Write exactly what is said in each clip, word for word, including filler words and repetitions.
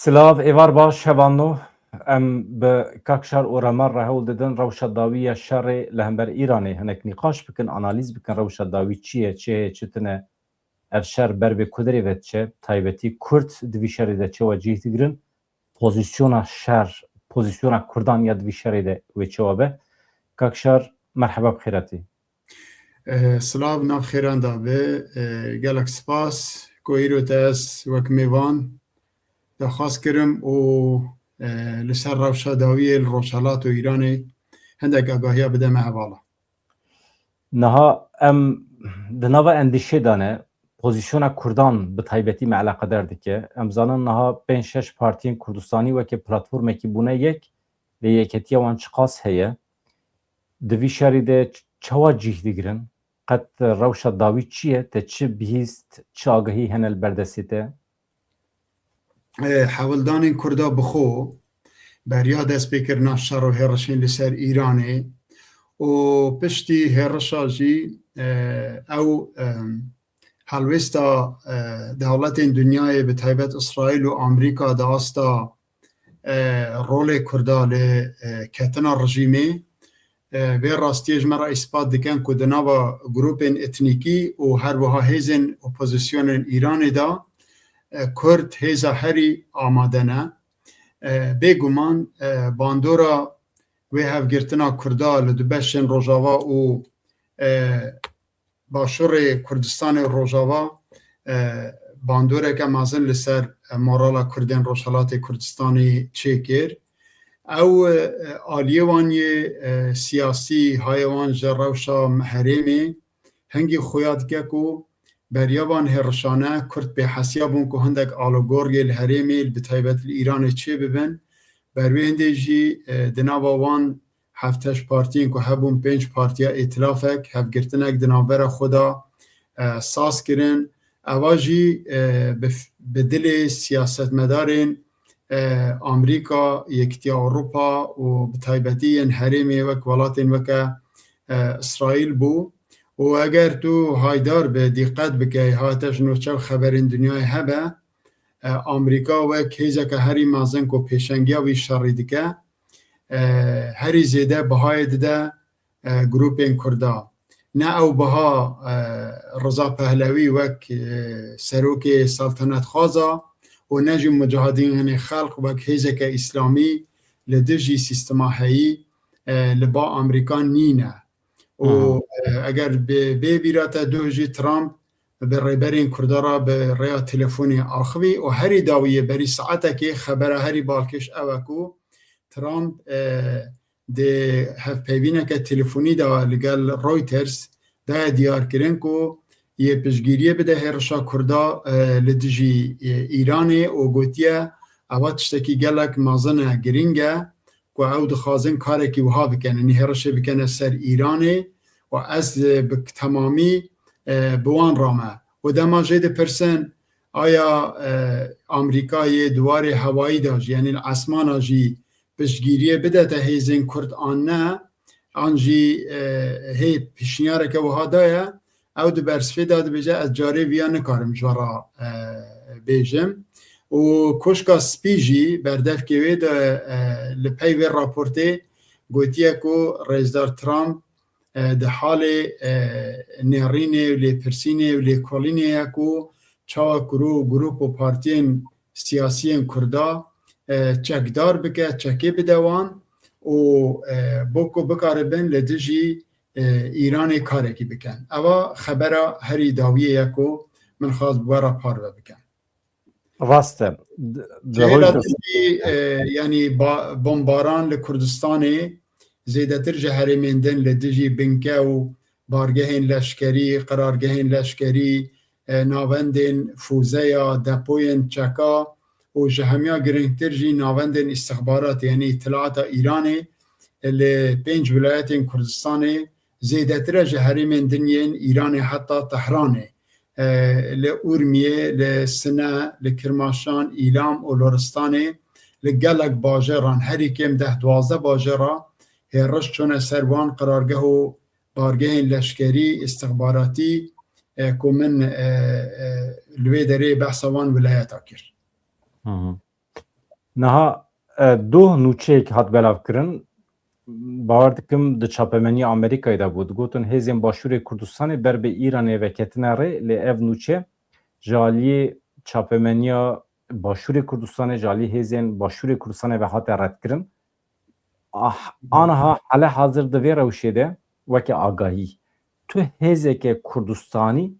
Silav, êvar baş, hevalno. Em bi Kak Şar û Remar re hewl didin rewşa dawî ya şerê li hember Îranê hinek nîqaş bikin, analîz bikin. Rewşa dawî çi ye, çi heye, çi tune? Ev şer ber bê ku derê ve diçe? Taybetî Kurd di vî şerê de çawa cih digirin? Pozîsyona şer, pozîsyona Kurdan ya di vî şerê de wê çawa be? Kak Şar, merheba, bi xêr hatî. Eh, silav, nav xêran de be. Eh, gelek spas ku îro te ez wek mêvan daxwaz kirim û, eh, li ser rewşa dawiyê li Rojhelat û Îranê hindek agahiya bide me hevala. Niha em di nava endîşê de ne, pozîsyona Kurdan bi taybetî me eleqedar dike. Em zanin niha pênc şeş partiyên Kurdistanî weke platformekî bûne yek, lê yeketiya wan çiqas heye? Di vî şerî de çawa cih digirin? Qet rewşa dawî çi ye? Te çi bihîst, çi agahî hene li ber destê te? Eh, hewldanên Kurda bi xwe beriya destpêkirina şer û hêrişên li ser Îranê û piştî hêrişa jî, eh, ew, em, helwêsta, eh, dewletên dinyayê, bi taybet Îsraîl û Amerîka di asta, eh, rolê Kurda li, eh, ketina rejîmê, eh, vê rastiyê ji me re îspat dikin ku di nava grûpên etnîkî û her wiha hêzên opozîsyonên Îranê de, eh, Kurd hêza herî amade ne. Eh, bêguman, eh, bandora wê hevgirtina Kurda li du beşên Rojava û, eh, Başûrê Kurdistanê û Rojava, e, bandoreke mezin li ser, e, morala Kurdên Rojhelatê Kurdistanê çêkir. Ew, e, aliyê wan yê, e, siyasî, hayê wan ji rewşa herêmê hingî xuya dike ku beriya van hêrişane Kurd bêhesiya bûn ku hindek alogoriyê li herêmê, bi taybet li Îranê çêbibin. Ber wê hindê jî, e, di nava wan heft heşt partiyên ku hebûn, pênc partiya îtilafek, hevgirtinek di navbera xwe de, e, saz kirin. Eva jî, e, bi f-, bi dilê siyasetmedarên, e, Amerîka, Yekîtiya Ewropa û bi taybetî yên herêmê wek welatên weke, e, Îsraîl bû. Û eger tu haydar be, dîqet bike, hate ji nûçe û xeberên dinyayê hebe, e, Amerîka wek hêzeke herî mezin ku pêşengiya wî şerî dike, e, herî zêde bihayê dide, e, grûpên Kurda. Ne ew biha, e, Riza Pehlewî wek, e, serokê seltenetxwaza û ne jî Mucahidînê Xelq wek hêzeke îslamî li dijî sîstema heyî, e, li ba Amerîka nîne. Û, Aha. e, eger bi, bê bîra te duh jî Trump bi rêberên Kurda re bi rêya telefonê axivî û herî dawiyê berî saetekê xebera herî balkêş ew e ku Trump, e, di hevpeyvîneke telefonî de li gel Reuters daye diyarkirin ku yê piştgiriyê bide hêrişa Kurda, e, li dijî, e, Îranê û gotiye, eva tiştekî gelek mezin e, girîng e ku ew dixwazin karekî wiha bikin, yanî hêrişê bikene ser Îranê û ez, e, bi temamî, e, bi wan re me. Û dema jê dipirsin, aya, e, Amerîkayê di warê hewayî de jî, yanî li esmana jî piştgiriyê bidete hêzên Kurd an ne, an jî, e, hê pêşniyareke wiha daye, ew di bersivê de dibêje, ez carê viya nikarim ji we re, e, bêjim. Û Koşka Spî jî berdevkê wê de, e, li pey vê raportê gotiye ku Rêzdar Trump, e, di halê, e, nêrînê û lêpirsînê û lêkolînê ye ku çawa ku grûp û partiyên siyasiyên Kurda, e, çekdar bike, çekê bide wan û, e, bo ku bikaribin li dijî, e, Îranê karekî bikin. Eva xebera herî dawiyê ye ku min xwest bi we re parve bikim. Rast e. Di, di Ji hêla Reuters- tirkî, e, yanî ba-, bombaran li Kurdistanê zêdetir ji herêmên din li dijî binke û bargehên leşkerî, qirargehên leşkerî, e, navendên fûzeya, depoyên çeka û ji hemiya girîngtir jî navendên îstixbaratê, yanî îtilaata Îranê, e, li pênc wilayetên Kurdistanê zêdetir e ji herêmên din yên Îranê heta Tehranê, e, li Urmiyê, li Sine, li Kirmaşan, Îlam û Loristanê, li gelek bajaran, herî kêm deh duwazdeh bajara hêriş çûne ser wan qirargeh û bargehên leşkerî, îstixbaratî, e, ku min, e, e, li wê derê behsa wan wilayeta kir. Hı hı. Niha e, doh nûçeyek hat belavkirin. Bawer dikim di çapemeniya Amerîkayê de bû. Digotin hêzên Başûrê Kurdistanê ber bi Îranê ve ketine rê, lê ev nûçe ji aliyê çapemeniya Başûrê Kurdistanê, ji aliyê hêzên Başûrê Kurdistanê ve hate redkirin. Ah, aniha hele hazir di vê rewşê de weke agahî, tu hêzeke Kurdistanî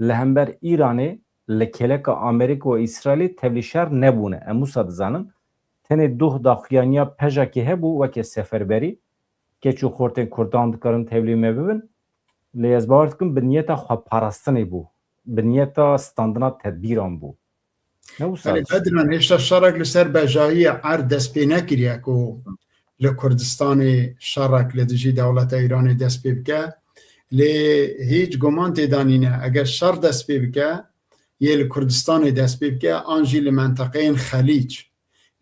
li hember Îranê li kêleka Amerîka û Îsraîlê tevlî şer nebûne. Em wisa dizanin, tenê doh daxuyaniya PJAKê hebû weke seferberî, keç û xortên Kurdan dikarin tevlî me bibin. Lê ez bawer dikim bi niyeta xweparastinê bû, bi niyeta standina tedbîran bû. Ne wisa Belê, diş- Bedran, hêşta şerek li ser bejayiyê erd dest pê nekiriye ku li Kurdistanê şerek li dijî dewleta Îranê dest pê bike. Lê hîç guman tê de nîne. Eger şer dest pê bike, yê li Kurdistanê dest pê bike, an jî li menteqeyên Xelîc.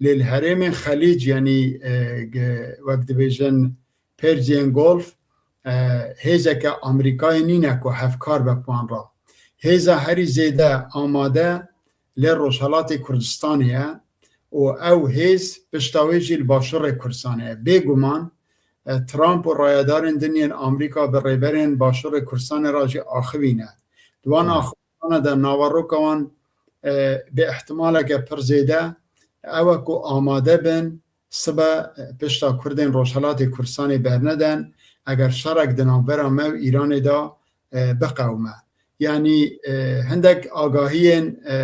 Lê li herêmên Xelîc, yanî, e, ge-, wek dibêjin, Perciyên Golf, e, hêzeke Amerîkayê nîne ku hevkar be bi wan re. Hêza herî zêde amade li Rojhelatê Kurdistanê ye û ew hêz pişta wê jî li Başûrê Kurdistanê ye. Bêguman, e, Trump û rayedarên din yên Amerîka bi rêberên Başûrê Kurdistanê re jî axivî ne. Di wan Hmm. axivînana de naveroka wan, e, bi ihtimaleke pir zêde ew e ku amade bin sibe, e, pişta Kurdên Rojhelatê Kurdistanê bernedin, eger şerek di navbera me û Îranê de, e, biqewime. Yanî, e, hindek agahiyên, e,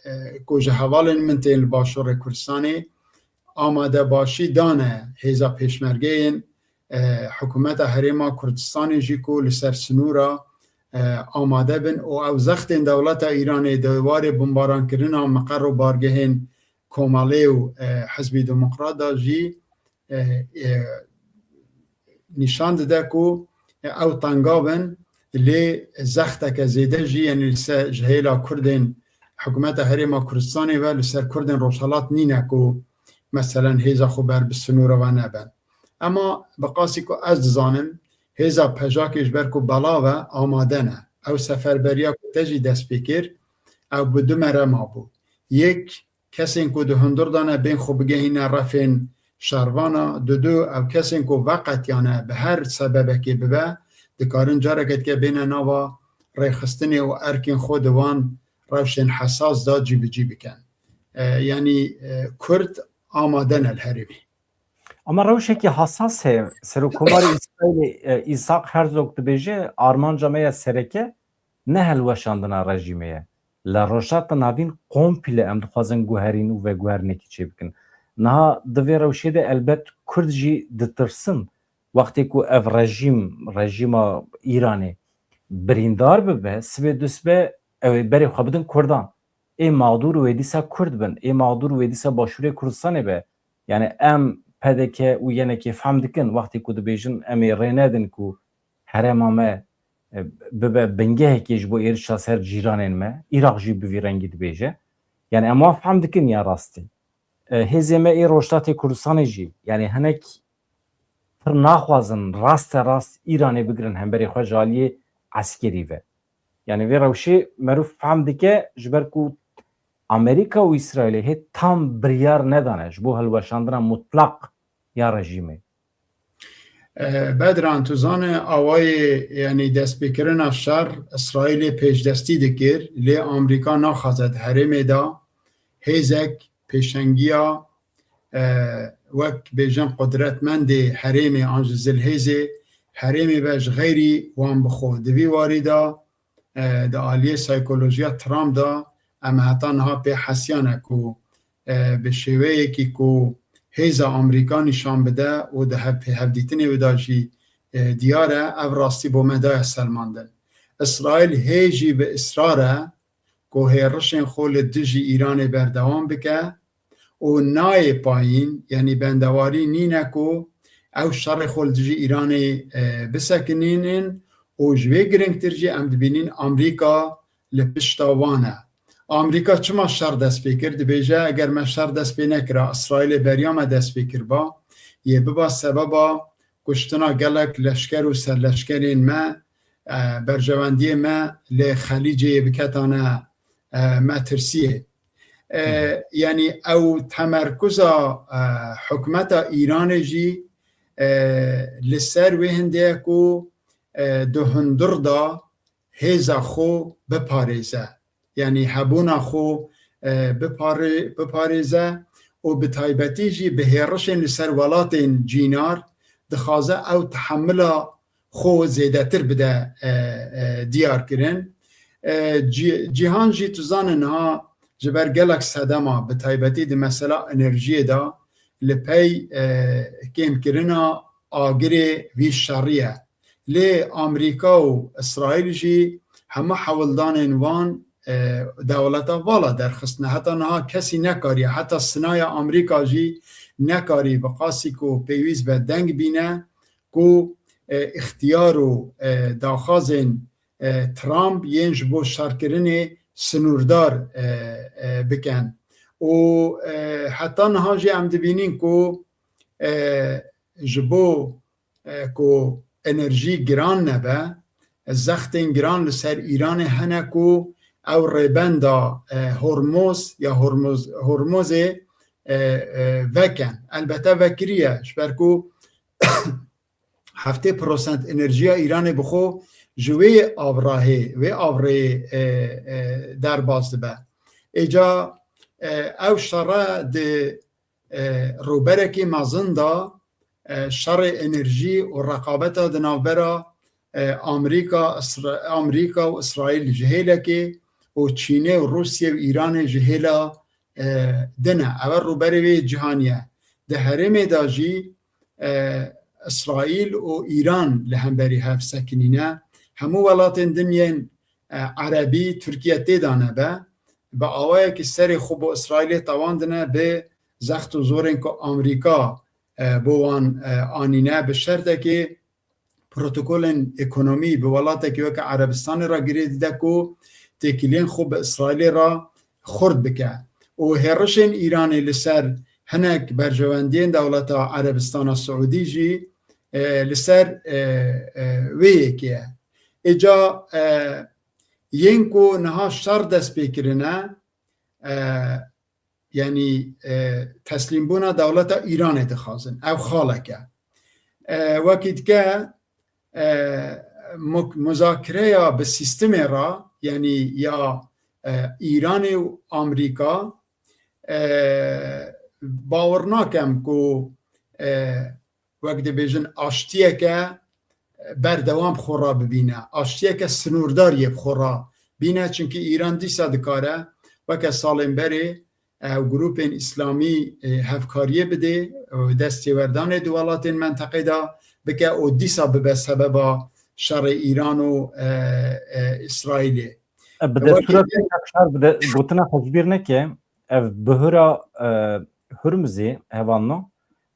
e, ku ji hevalên min tên li Başûrê Kurdistanê amadebaşî dane hêza pêşmergeyên, e, hikûmeta Herêma Kurdistanê jî ku li ser sinûra, e, amade bin û ew zextên dewleta Îranê di warê bombarankirina meqer û bargehên Komelê û, e, Hizbî Demokrat de jî, e, e, nîşan dide ku ew tengav in, lê zexteke zêde jî, yanî li ser, ji hêla Kurdên hikûmeta Herêma Kurdistanê ve li ser Kurdên Rojhelat nîne ku, meselen, hêza xwe ber bi sinûra ve nebin. Ema bi qasî ku ez dizanim, hêza PJAKê ji ber ku belav e, amade ne. Ew seferberiya ku te jî dest pê kir, ew bi du merema bû. Yek, kesên ku di hundir de ne, bên xwe bigehîne refên şervana. Dudu, ew kesên ku veqetiyane bi her sebebekê bibe, dikarin careke dike bêne nava rêxistinê û erkên xwe di wan rewşên hesas de cîbicî bikin. E, yanî, e, Kurd amade ne li herêmê. Ama rewşekî hesas heye. Serokkomarê Îsraîlê, e, Îshak Herzog dibêje, armanca me ya sereke ne hilweşandina rejîmê ye. Li Rojhilata Navîn komple em dixwazin guherîn û veguherinekî çêbikin. Niha di vê rewşê de elbet Kurd jî ditirsin. Wextê ku ev rejîm, rejîma Îranê birîndar bibe, sibê dusibe ew ê berê xwe bidin Kurdan. Ê mexdûr wê dîsa Kurd bin, ê mexdûr wê dîsa Başûrê Kurdistanê be. Yani em P D K û Y N K fehm dikin, wextê ku dibêjin em ê rê nedin ku herêma me, e, bibe bingehekê ji bo êrişa ser cîranên me, Iraq jî bi vî rengî dibêje. Yani em wan fehm dikin ya rastî. E, hêzê me ê Rojhilatê Kurdistanê jî, yani hinek pir naxwazin raste rast Îranê bigirin hemberî xwe ji aliyê eskerî ve. Yani vê rewşê merûv fehm dike, ji ber ku Amerîka û Îsraîlê hê tam biryar nedane ji bo hilweşandina mutlaq ya rejîmê. E, Bedran, tu zane awayê, yani destpêkirina şer Îsraîlê pêşdestî dikir, lê Amerîka naxwaze di herêmê de hêzek pêşengiya, e, wek bêjin qudretmendê herêmê an jî zilhêzê herêmê be ji xeyrî wan bixwe. Di vî warî de, e, di aliyê saykolojiya Trump de em heta niha pê hesiyane ku, e, bi şêweyekî ku hêza Amerîka nîşan bide û di hev-, hevdîtinê wê de jî, e, diyar e, ev rastî bo me daye selmandin. Îsraîl hê jî bi israr e ku hêrişên xwe li dijî Îranê berdewam bike û nayê payîn, yanî bendewarî nîne ku ew şerê xwe li dijî Îranê, e, bisekinînin û ji wê girîngtir jî em dibînin Amerîka li pişta wan e. Amerîka çima şer dest pê kir? Dibêje, eger me şer dest pê nekira, Îsraîlê beriya me dest pê kirba, yê biba sebeba kuştina gelek leşker û serleşkerên me, e, berjewendiyê me li Xelîcê yê biketane, e, metirsiyê. E, Hı hı. Yanî ew temerkuza, e, hikûmeta Îranê jî, e, li ser wê hindê ye ku, e, di hundir de hêza xwe biparêze. Yanî hebûna xwe, e, bipare-, biparêze û bi taybetî jî bi hêrişên li ser welatên cînar dixwaze ew tehemila xwe zêdetir bide, e, e, diyar kirin. E, cî-, cîhan jî tu zane niha ji ber gelek sedema, bi taybetî di mesela enerjiyê de li pey, e, kêmkirina agirê vî şerî ye. Lê Amerîka û Îsraîl jî hemû hewldanên wan, e, dewleta vala derxistine. Heta niha kesî nekariye, heta sinaya Amerîka jî nekarî bi qasî ku pêwîst be deng bîne ku, e, îxtiyar û, e, daxwazên, e, Trump yên ji bo şerkirinê sinûrdar, e, e, bikin. Û, e, heta niha jî em dibînin ku, e, ji bo, e, ku enerjî giran nebe, zextên giran li ser Îranê hene ku ew rêbenda, e, Hormuz ya Hormuz, Hormuzê, e, e, veken. Elbete vekiriye, ji ber ku heftê prosent enerjiya Îranê bi xwe ji wê avrahê, wê avrayê, e, e, derbas dibe. Êca, e, ew şere di, e, rûberekî mezin de, e, şerê enerjî û reqabeta di navbera, e, Amerîka, Îsra-, Amerîka û Îsraîl ji hêlekê û Çînê û Rûsye û Îranê ji hêla, e, din e. Ew e rûberê wê cîhanî ye. Di herêmê de jî, e, Îsraîl û Îran li hemberî hev sekinîne. Hemû welatên din yên, e, erebî, Tirkiye tê de nebe. Bi awayekî serê xwe bo Îsraîlê tewandine bi zext û zorên ku Amerîka, e, bo wan, e, anîne, bi şertekê protokolên ekonomî bi welatekî weke Erebistanê re girê dide ku têkiliyên xwe bi Îsraîlê re xurt bike û hêrişên Îranê li ser hinek berjewendiyên dewleta Erebistana Siûdî jî, e, li ser, e, e, wê yekê ye. Êca, e, yên ku niha şer dest pê kirine, e, yanî, e, teslîmbûna dewleta Îranê dixwazin. Ev xalek e. E, wekî dike, e, mu-, muzakereya bi sîstemê re, yanî ya, e, Îranê û Amerîka, e, bawer nakem ku, e, wek dibêjin, aştiyeke berdewam xwe re bibîne, aştiyeke sinûrdar yê bi xwe re bîne, çimkî Îran dîsa dikare weke salên berê, e, grûpên îslamî, e, hevkariyê bidê, e, dest têwerdanê di welatên menteqê de bike û dîsa bibe sebeba şerê Îran û, e, e, Îsraîlê. E, bi Ewa destûra kêfê- Kak Şar, bi de-, gotina xwe ji bîr neke, ev bihura, e, Hurmizê hevalno,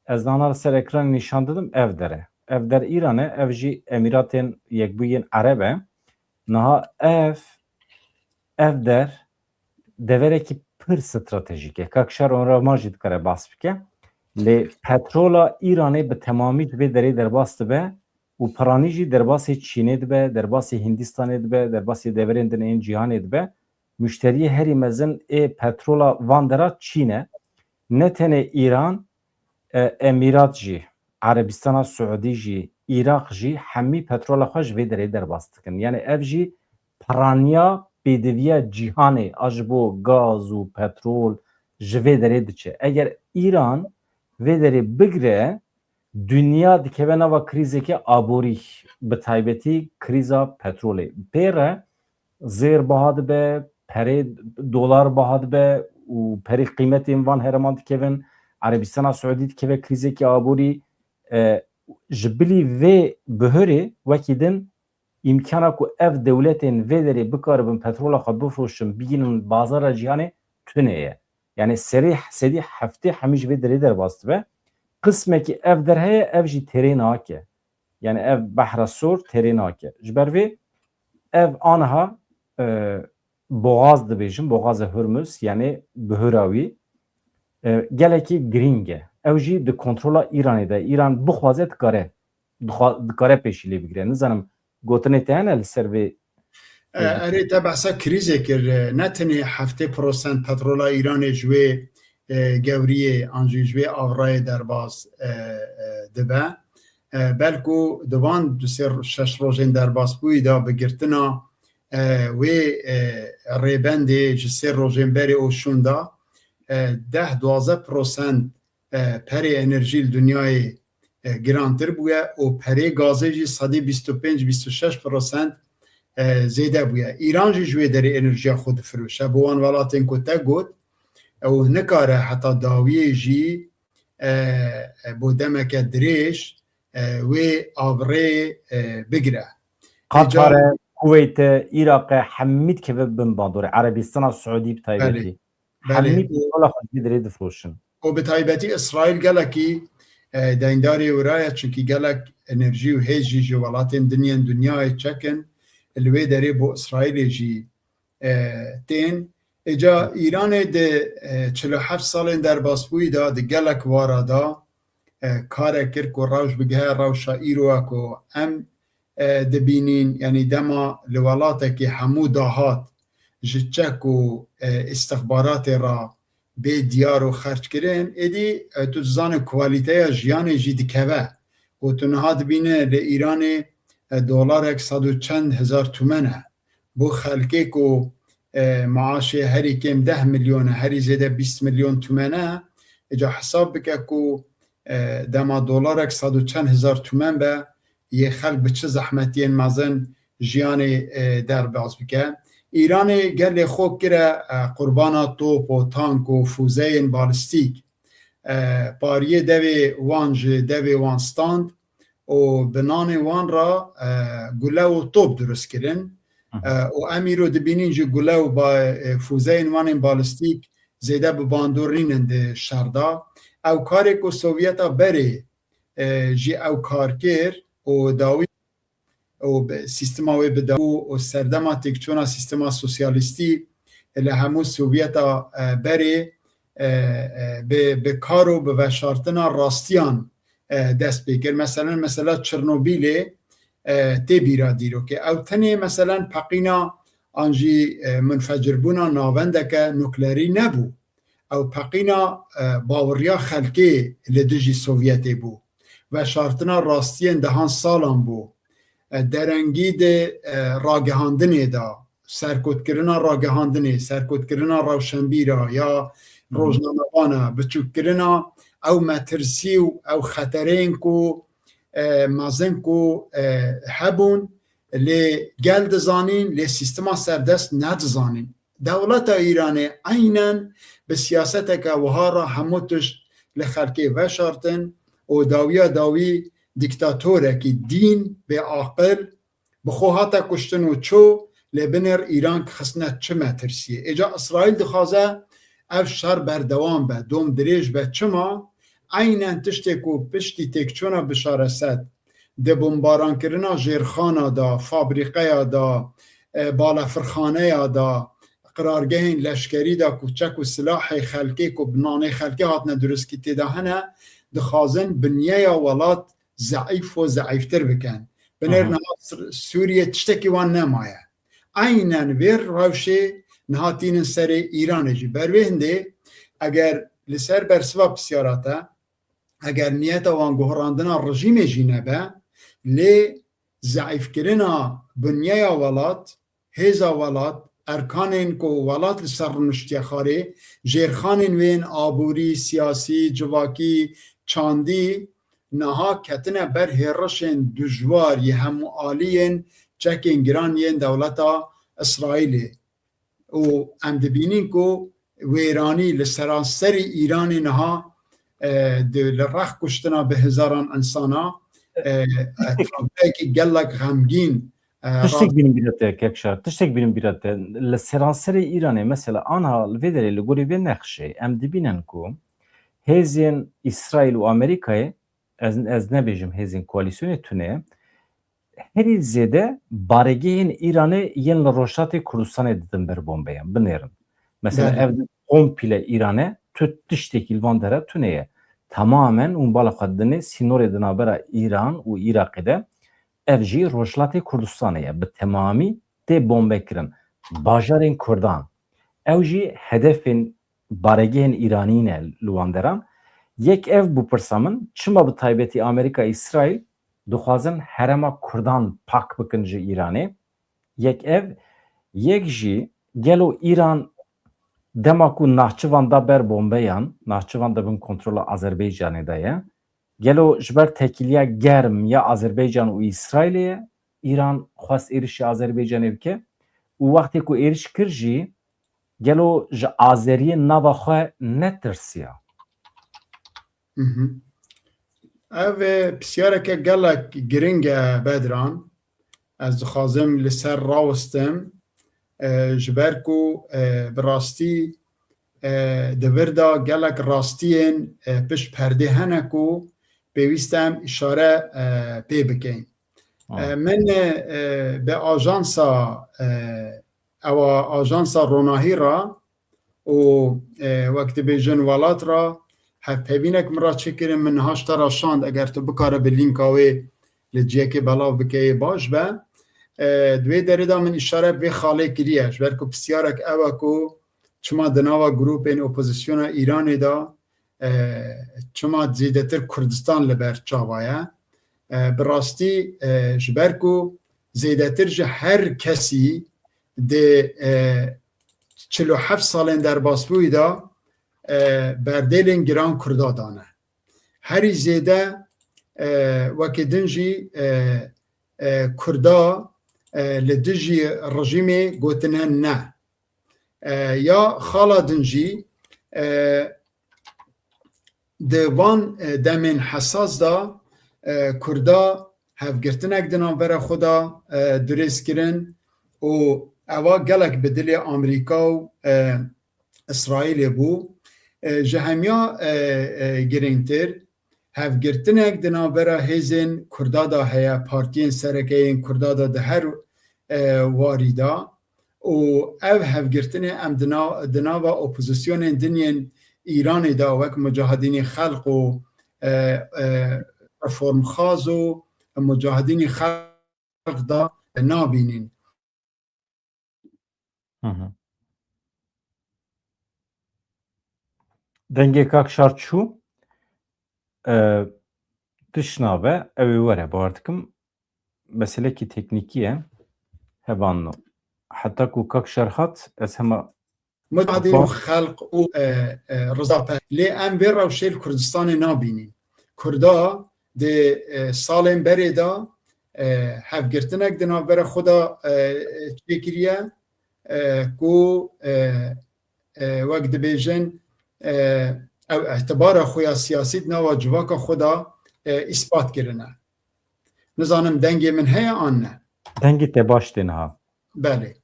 ez dana li ser ekranê nîşan didim, ev der e. Ev der Îran e, ev jî Emîratên Yekbûyî yên Ereb e. Niha ev, ev der deverekî pir stratejîk e. Kak Şar Onraman jî dikare behs bike. Lê petrola Îranê bi temamî ji vê derê derbas dibe û piranî jî derbasê Çînê dibe, derbasê Hîndistanê dibe, derbasê deverên din ên cîhanê dibe. Muşteriyê herî mezin ê petrola van dera Çîn e. Ne tenê Îran, e, Emîrat jî, Erebistana Siûdî jî, Îraq jî hemî petrola xwe ji vê derê derbas dikin. Yani ev jî piraniya pêdiviya cîhanê a ji bo gaz û petrol ji vê derê diçe. Eger Îran vê derê bigire, dinya dikeve nava krîzeke aborî, bi taybetî krîza petrolê. Pê re zêr biha dibe, perê dolar biha dibe û perê qîmetên van herêman dikevin. Erebistana Siûdî dikeve krîzeke aborî. E, ji bilî vê bihurê wekî din îmkana ku ev dewletên vê derê bikaribin petrola xwe bifroşin, bigihînin bazara cîhanê tune ye. Yani serê sedî heftê hemî ji vê derê derbas dibe. Qismekî ev der heye, ev jî têrê nake. Yani ev behra sor têrê nake. Ji ber vê ev aniha, e, boğaz dibêjin, Boğaza Hurmuz, yani bihura wî, e, gelekî girîng e. Ew jî di kontrola Îranê de. Îran bixwaze dikare, dixwa-, dikare pêşî lê bigire. Nizanim gotinê te hene li ser vê E, erê, te behsa krîzê kir, e, ne tenê heftê prosent petrola Îranê ji wê, e, gewriyê an jî ji wê avrayê derbas, e, e, dibe. E, belku di van du sê şeş rojên derbasbûyî de bi girtina, e, wê, e, rêbendê ji sê rojên berê û şûnda, e, deh duwazdeh prosent, e, perê enerjî li dinyayê, e, girantir bûye û perê gazê jî sedî bîst û pênc bîst û şeş prosent, e, zêde bûye. Îran jî ji wê derê enerjiya xwe difiroşe bo wan welatên ku te got, ew nikare heta dawiyê jî, e, e, bo demeke dirêj, e, wê avrê, e, bigire. Qatar e, Kuveyt e, Iraq e, hemî dikeve bin bandorê. Erebistana Siûdî bi taybetî. Belê. Belê. Hemî petrola xwe ji vê derê difiroşin. Û bi taybetî Îsraîl gelekî, e, deyndarê wira ye, çunkî gelek enerjî û hêz jî ji welatên din yên dinyayê çekin, li wê derê bo Îsraîlê jî, e, tên. Êca Îranê di, e, çil û heft salên derbasbûyî de, di gelek wara de, e, karek kir ku rewş bigihe rewşa îro ye ku em, e, dibînîn, yanî dema li welatekî hemû dahat ji çek û, e, îstixbaratê re bê diyar û xerckirin, êdî, e, tu dizanî kwalîteya jiyanê jî dikeve. Û tu niha dibîne li Îranê, e, dolarek sed û çend hezar tûmen e. Bo xelkê ku, e, maaşê herî kêm deh milyon e, herî zêde bîst milyon tûmen e, îca hesab bike ku, e, dema dolarek sed û çend hezar tûmen be, yê xelk bi çi zehmetiyên mezin jiyanê, e, derbas bike. Îranê gelê xwe kire, e, qurbana top û tank û fûzeyên balistîk. E, pariyê devê wan ji devê wan stand û bi nanê wan re, e, gule û top dirust kirin. Hı hı. E, û em îro dibînin jî gule û ba-, e, fûzeyên wan ên balistîk zêde bi bandor nînin di şer de. Ew karê ku Sovyeta berê, e, jî ew kar kir û dawî û bi, sîstema wê bi dawî û serdema têkçûna sîstema sosyalîstî li hemû Sovyeta, e, berê, e, e, bi, bi kar û bi veşartina rastiyan, e, dest pê kir. Meselen, mesela Çernobîlê, e, tê bîra dîrokê. Ew tenê, meselen, peqîna an jî, e, munfecirbûna navendeke nukleerî nebû. Ew peqîna, e, baweriya xelkê li dijî Sovyetê bû. Veşartina rastiyên dehan salan bû. E, derengî di, e, ragihandinê de, serkotkirina ragihandinê, serkotkirina rewşenbîra ya Hı hı. rojnamevana, biçûkkirina ew metirsî û ew xetereyên ku, e, mezin ku, e, hebûn, lê gel dizanîn, lê sîstema serdest nedizanîn. Dewleta Îranê eynen bi siyaseteke wiha re hemû tişt li xelkê veşartin û dawiya dawî dîktatorekî dîn bê aqil bi xwe hate kuştin û çû, lê binêr Îran xistine çi metirsiyê. Êca Îsraîl dixwaze ev şer berdewam be, dom dirêj be. Çima? Eynen tiştê ku piştî têkçûna Bişar Esed di bombarankirina jêrxana de, fabrîqeya de, e, balefirxaneya de, qirargehên leşkerî de ku çek û silahê xelkê ku bi nanê xelkê hatine dirustkî tê de hene, dixwazin binyeya welat zeîf û zeîftir bikin. Binêr Aha. niha Sir-, Sûriye tiştekî wan nemaye. Eynen vê rewşê niha tînin serê Îranê jî. Ber vê hindê eger li ser bersiva pisyara te, eger niyeta wan guherandina rejîmê jî nebe, lê zeîfkirina binyeya welat, hêza welat, erkanên ku welat li ser rûniştiye xwarê, jêrxanên wê yên aborî, siyasî, civakî, çandî, niha ketine ber hêrişên dijwar yê hemû aliyên çekên giran yên dewleta Îsraîlê. Û em dibînin ku wêranî li seranserî Îranê niha, e, di, li rex kuştina bi hezaran insana, e, e, tabloyekî gelek xemgîn, e, Tiştek rast- bînim bîra te, Kekşar, tiştek bînim bîra te. Li seranserê Îranê, mesela, anha li vê derê li gorî vê nexşê, em dibînin ku hêzên Îsraîl û Amerîkayê, ez, ez nebêjim hêzên koalîsyonê tune, herî zêde baregehên Îranê yên li Rojhilatê Kurdistanê didin ber bombeyan, binêrin. Mesela, Belê. ev komple Îranê tu tiştekî li van dera tune ye. Tamamen hûn bala xwe didinê sînorê di navbera Îran û Iraqê de, ev jî Rojhilatê Kurdistanê ye. Bi temamî tê bombekirin. Bajarên Kurdan. Ew jî hedefên baregehên Îranî ne li wan deran. Yek ev bû pirsa min, çima bi taybetî Amerîka, Îsraîl dixwazin herêma Kurdan pak bikin ji Îranê? Yek ev, yek jî gelo Îran dema ku Nahçivan da ber bombeyan, Nahçivan di bin kontrola Azerbaycanê de ye, gelo ji ber têkiliya germ ya Azerbaycan û Îsraîlê ye, Îran xwest êrişî Azerbaycanê bike û wextê ku êriş kir jî gelo ji Azeriyên nava xwe netirsiya? Mhm. Ev, e, pisyareke gelek giring e, Bedran. Ez dixwazim li ser rawestim, e, ji ber ku, e, bi rastî, e, di vir de gelek rastiyên, e, pişt perdê hene ku pêwîst e em îşare, e, pê bikeyn. E, min, e, e, bi ajansa, e, ewa ajansa Ronahî re û, e, wek dibêjin welat re hevpeyvînek min re çêkirin, min niha ji te re şand, eger tu bikare bi lînka wê li ciyekê belav bikeyê baş be. E, di wê derê de min îşare bi vê xalê kiriye, ji ber ku pisyarek ew e ku çima di nava grûpên opozisyona Îranê de, e, çima zêdetir Kurdistan li ber çawa ye? E, bi rastî, e, ji ber ku zêdetir ji her kesî di, e, çil û heft salên derbasbûyî de, e, berdêlên giran Kurda dane. Herî zêde, e, wekî din jî, e, e, Kurda, e, li dijî rejîmê gotine ne. E, ya xala din jî, e, di van, e, demên hesas de, e, Kurda hevgirtinek di navbera xwe de, e, dirêz kirin û ewa gelek bi dilê Amerîka û, e, Îsraîlê bû. E, ji hemiya, e, e, girîngtir, hevgirtinek di navbera hêzên Kurda de heye, partiyên sereke yên Kurda de di her, e, warî de û ev hevgirtinê em di nav-, di nava opozisyonên din yên Îranê de wek Mucahidînî Xelq û, e, e, Reformxaz û Mucahidînî Xelq de nabînin. Hı hı. Dengê Kak Şar çû, e, tişt nabe, ew ê were, bawer dikim, meselekî teknîkî ye, hebanno. Heta ku Kak Şar hat, ez hema Mucahidîn Xelq û, e, e, Riza Pe-, lê em vê rewşê li Kurdistanê nabînîn. Kurda di, e, salên berê de, e, hevgirtinek di navbera xwe de, e, çêkiriye, e, ku, e, e, wek dibêjin, e, ew îtibara xwe ya siyasî di nava civaka xwe de, e, îspat kirine. Nizanim dengê min heye an ne? Dengê te baş tê niha. Belê.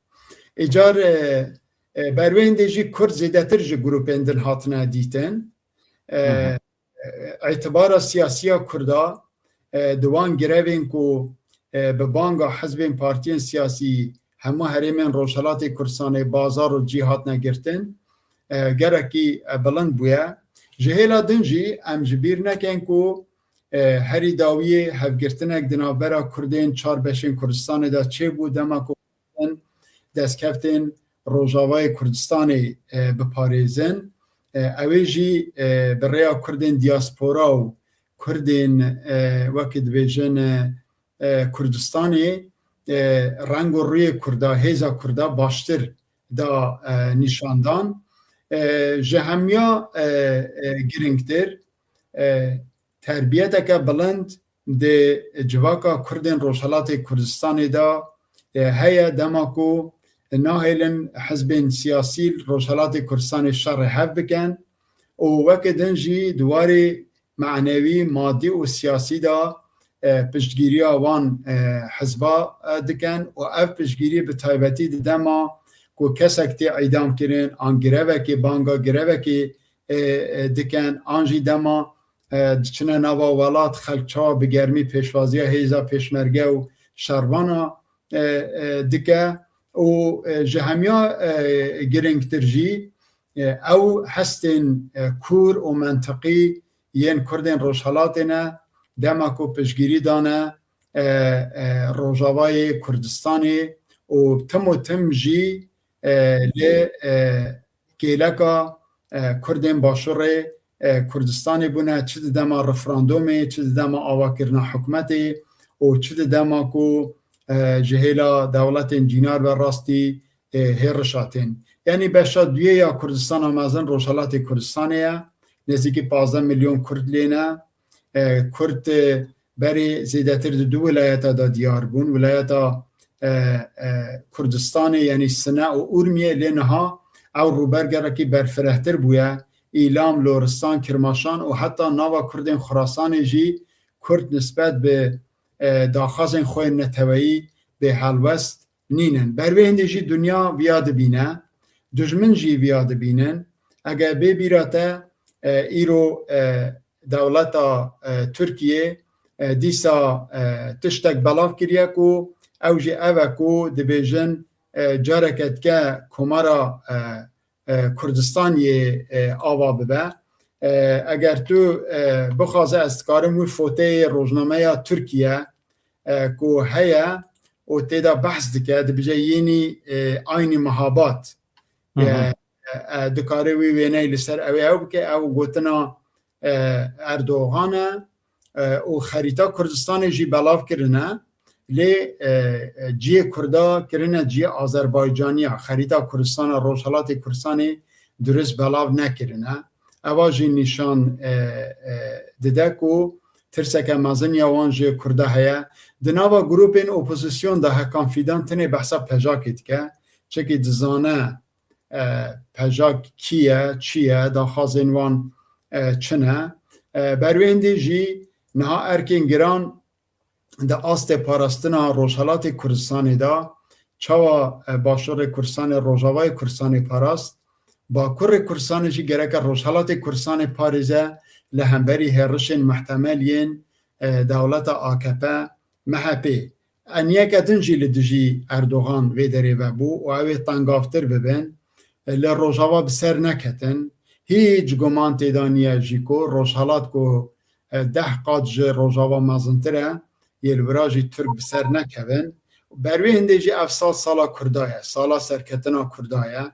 Îcar, e, e, berwên dê jî Kurd zêdetir ji grûpên din hatine dîtin. E, Hı hı. e, îtibara siyasiya Kurda, e, di wan grevên ku, e, bi banga hizbên partiyên siyasî hemû herêmên Rojhelatê Kurdistanê, bazar û cî hatine girtin, e, gerekî, e, bilind bûye. Ji hêla din jî em ji bîr nekin ku, e, herî dawiyê hevgirtinek di navbera Kurdên çar beşên Kurdistanê de çêbû, dema ku destkeftên Rojavayê Kurdistanê, e, biparêzin. E, ew ê jî, e, bi rêya Kurdên diaspora û Kurdên, e, wekî dibêjin, e, e, Kurdistanê, e, reng û rûyê Kurda, hêza Kurda baştir da, e, nîşandan. E, ji hemiya, e, e, girîngtir, e, terbiyeteke bilind di civaka Kurdên Rojhelatê Kurdistanê de, e, heye, dema ku nahêlin hizbên siyasî li Rojhelatê Kurdistanê şerê hev bikin û weke din jî di warê manewî, madî û siyasî de, e, piştgiriya wan, e, hizba, e, dikin û ev piştgirî bi taybetî di dema ku kesek tê îdam kirin, an grevekê, banga grevekê, e, e, dikin, an jî dema, e, diçine nava welat, xelk çawa bi germî pêşwaziya hêza pêşmerge û şervana, e, e, dike û, e, ji hemiya, e, girîngtir jî, e, ew hestên, e, kûr û mentiqî yên Kurdên Rojhelatê ne, dema ku piştgirî dane, e, e, Rojavayê Kurdistanê û tim û tim jî, e, li, e, kêleka, e, Kurdên Başûrê, e, Kurdistanê bûne, çi di dema referandumê, çi di dema avakirina hikûmetê û çi di dema ku, e, ji hêla dewletên cînar ve rastî, e, hêrişa tên. Yanî beşa duyê ya Kurdistana mezin Rojhelatê Kurdistanê ye. Nêzîkî pazdeh milyon Kurd lê ne. E, Kurd, e, berê zêdetir di du wilayeta de diyar bûn. Wilayeta, e, e, Kurdistanê, yanî Sine û Urmiyê, lê niha ew rûbergerekî berfirehtir bûye. Îlam, Loristan, Kirmaşan û heta nava Kurdên Xurasanê jî Kurd nisbet bi, e, daxwazên xwe yên neteweyî bêhelwest nînin. Ber wê hindê jî dinya viya dibîne, dijmin jî viya dibînin. Eger bê bîra te, e, îro, e, dewleta, e, Tirkiyê, e, dîsa, e, tiştek belav kiriye ku ew jî ev e ku dibêjin, e, careke dike Komara, e, e, Kurdistan yê, e, ava bibe. E, eger tu, e, bixwaze, ez dikarim wî foteyê rojnameya Tirkiye, e, ku heye û tê de behs dike, dibêje yenî, e, aynî mehabat. Hı hı. E, e, e, dikare wî wêneyê li ser ew ê ew bike, ew gotina, e, Erdogan e, e, û xerîta Kurdistanê jî belav kirine. Lê, e, e, cihê Kurda kirine cihê Azerbaycaniya. Xerîta Kurdistana, Rojhelatê Kurdistanê dirust belav nekirine. Eva jî nîşan, e, e, dide ku tirseke mezin ya wan ji Kurda heye. Di nava grûpên opozîsyon de Hekan Fîdan tenê behsa PJAKê dike. Çekî dizane, e, PJAK kî ye, çi ye, daxwazên wan, e, çi ne. E, ber wê hindê jî niha erkên giran di astê parastina Rojhelatê Kurdistanê de, çawa, e, Başûrê Kurdistanê, Rojavayê Kurdistanê parast, Bakurê Kurdistanê jî gereke Rojhelatê Kurdistanê parêze li hemberî hêrişên muhtemel yên, e, dewleta A K P, M H P. Eniyeke din jî li dijî Erdogan vê derê vebû û ew ê tengavtir bibin. Li Rojava bi ser neketin. Hîç guman tê de niye jî ku Rojhelat ku, e, deh qat ji Rojava mezintir e, yê li vira jî Tirk bi ser nekevin. Ber wê hindê jî ev sal sala Kurda ye, sala serketina Kurda ye.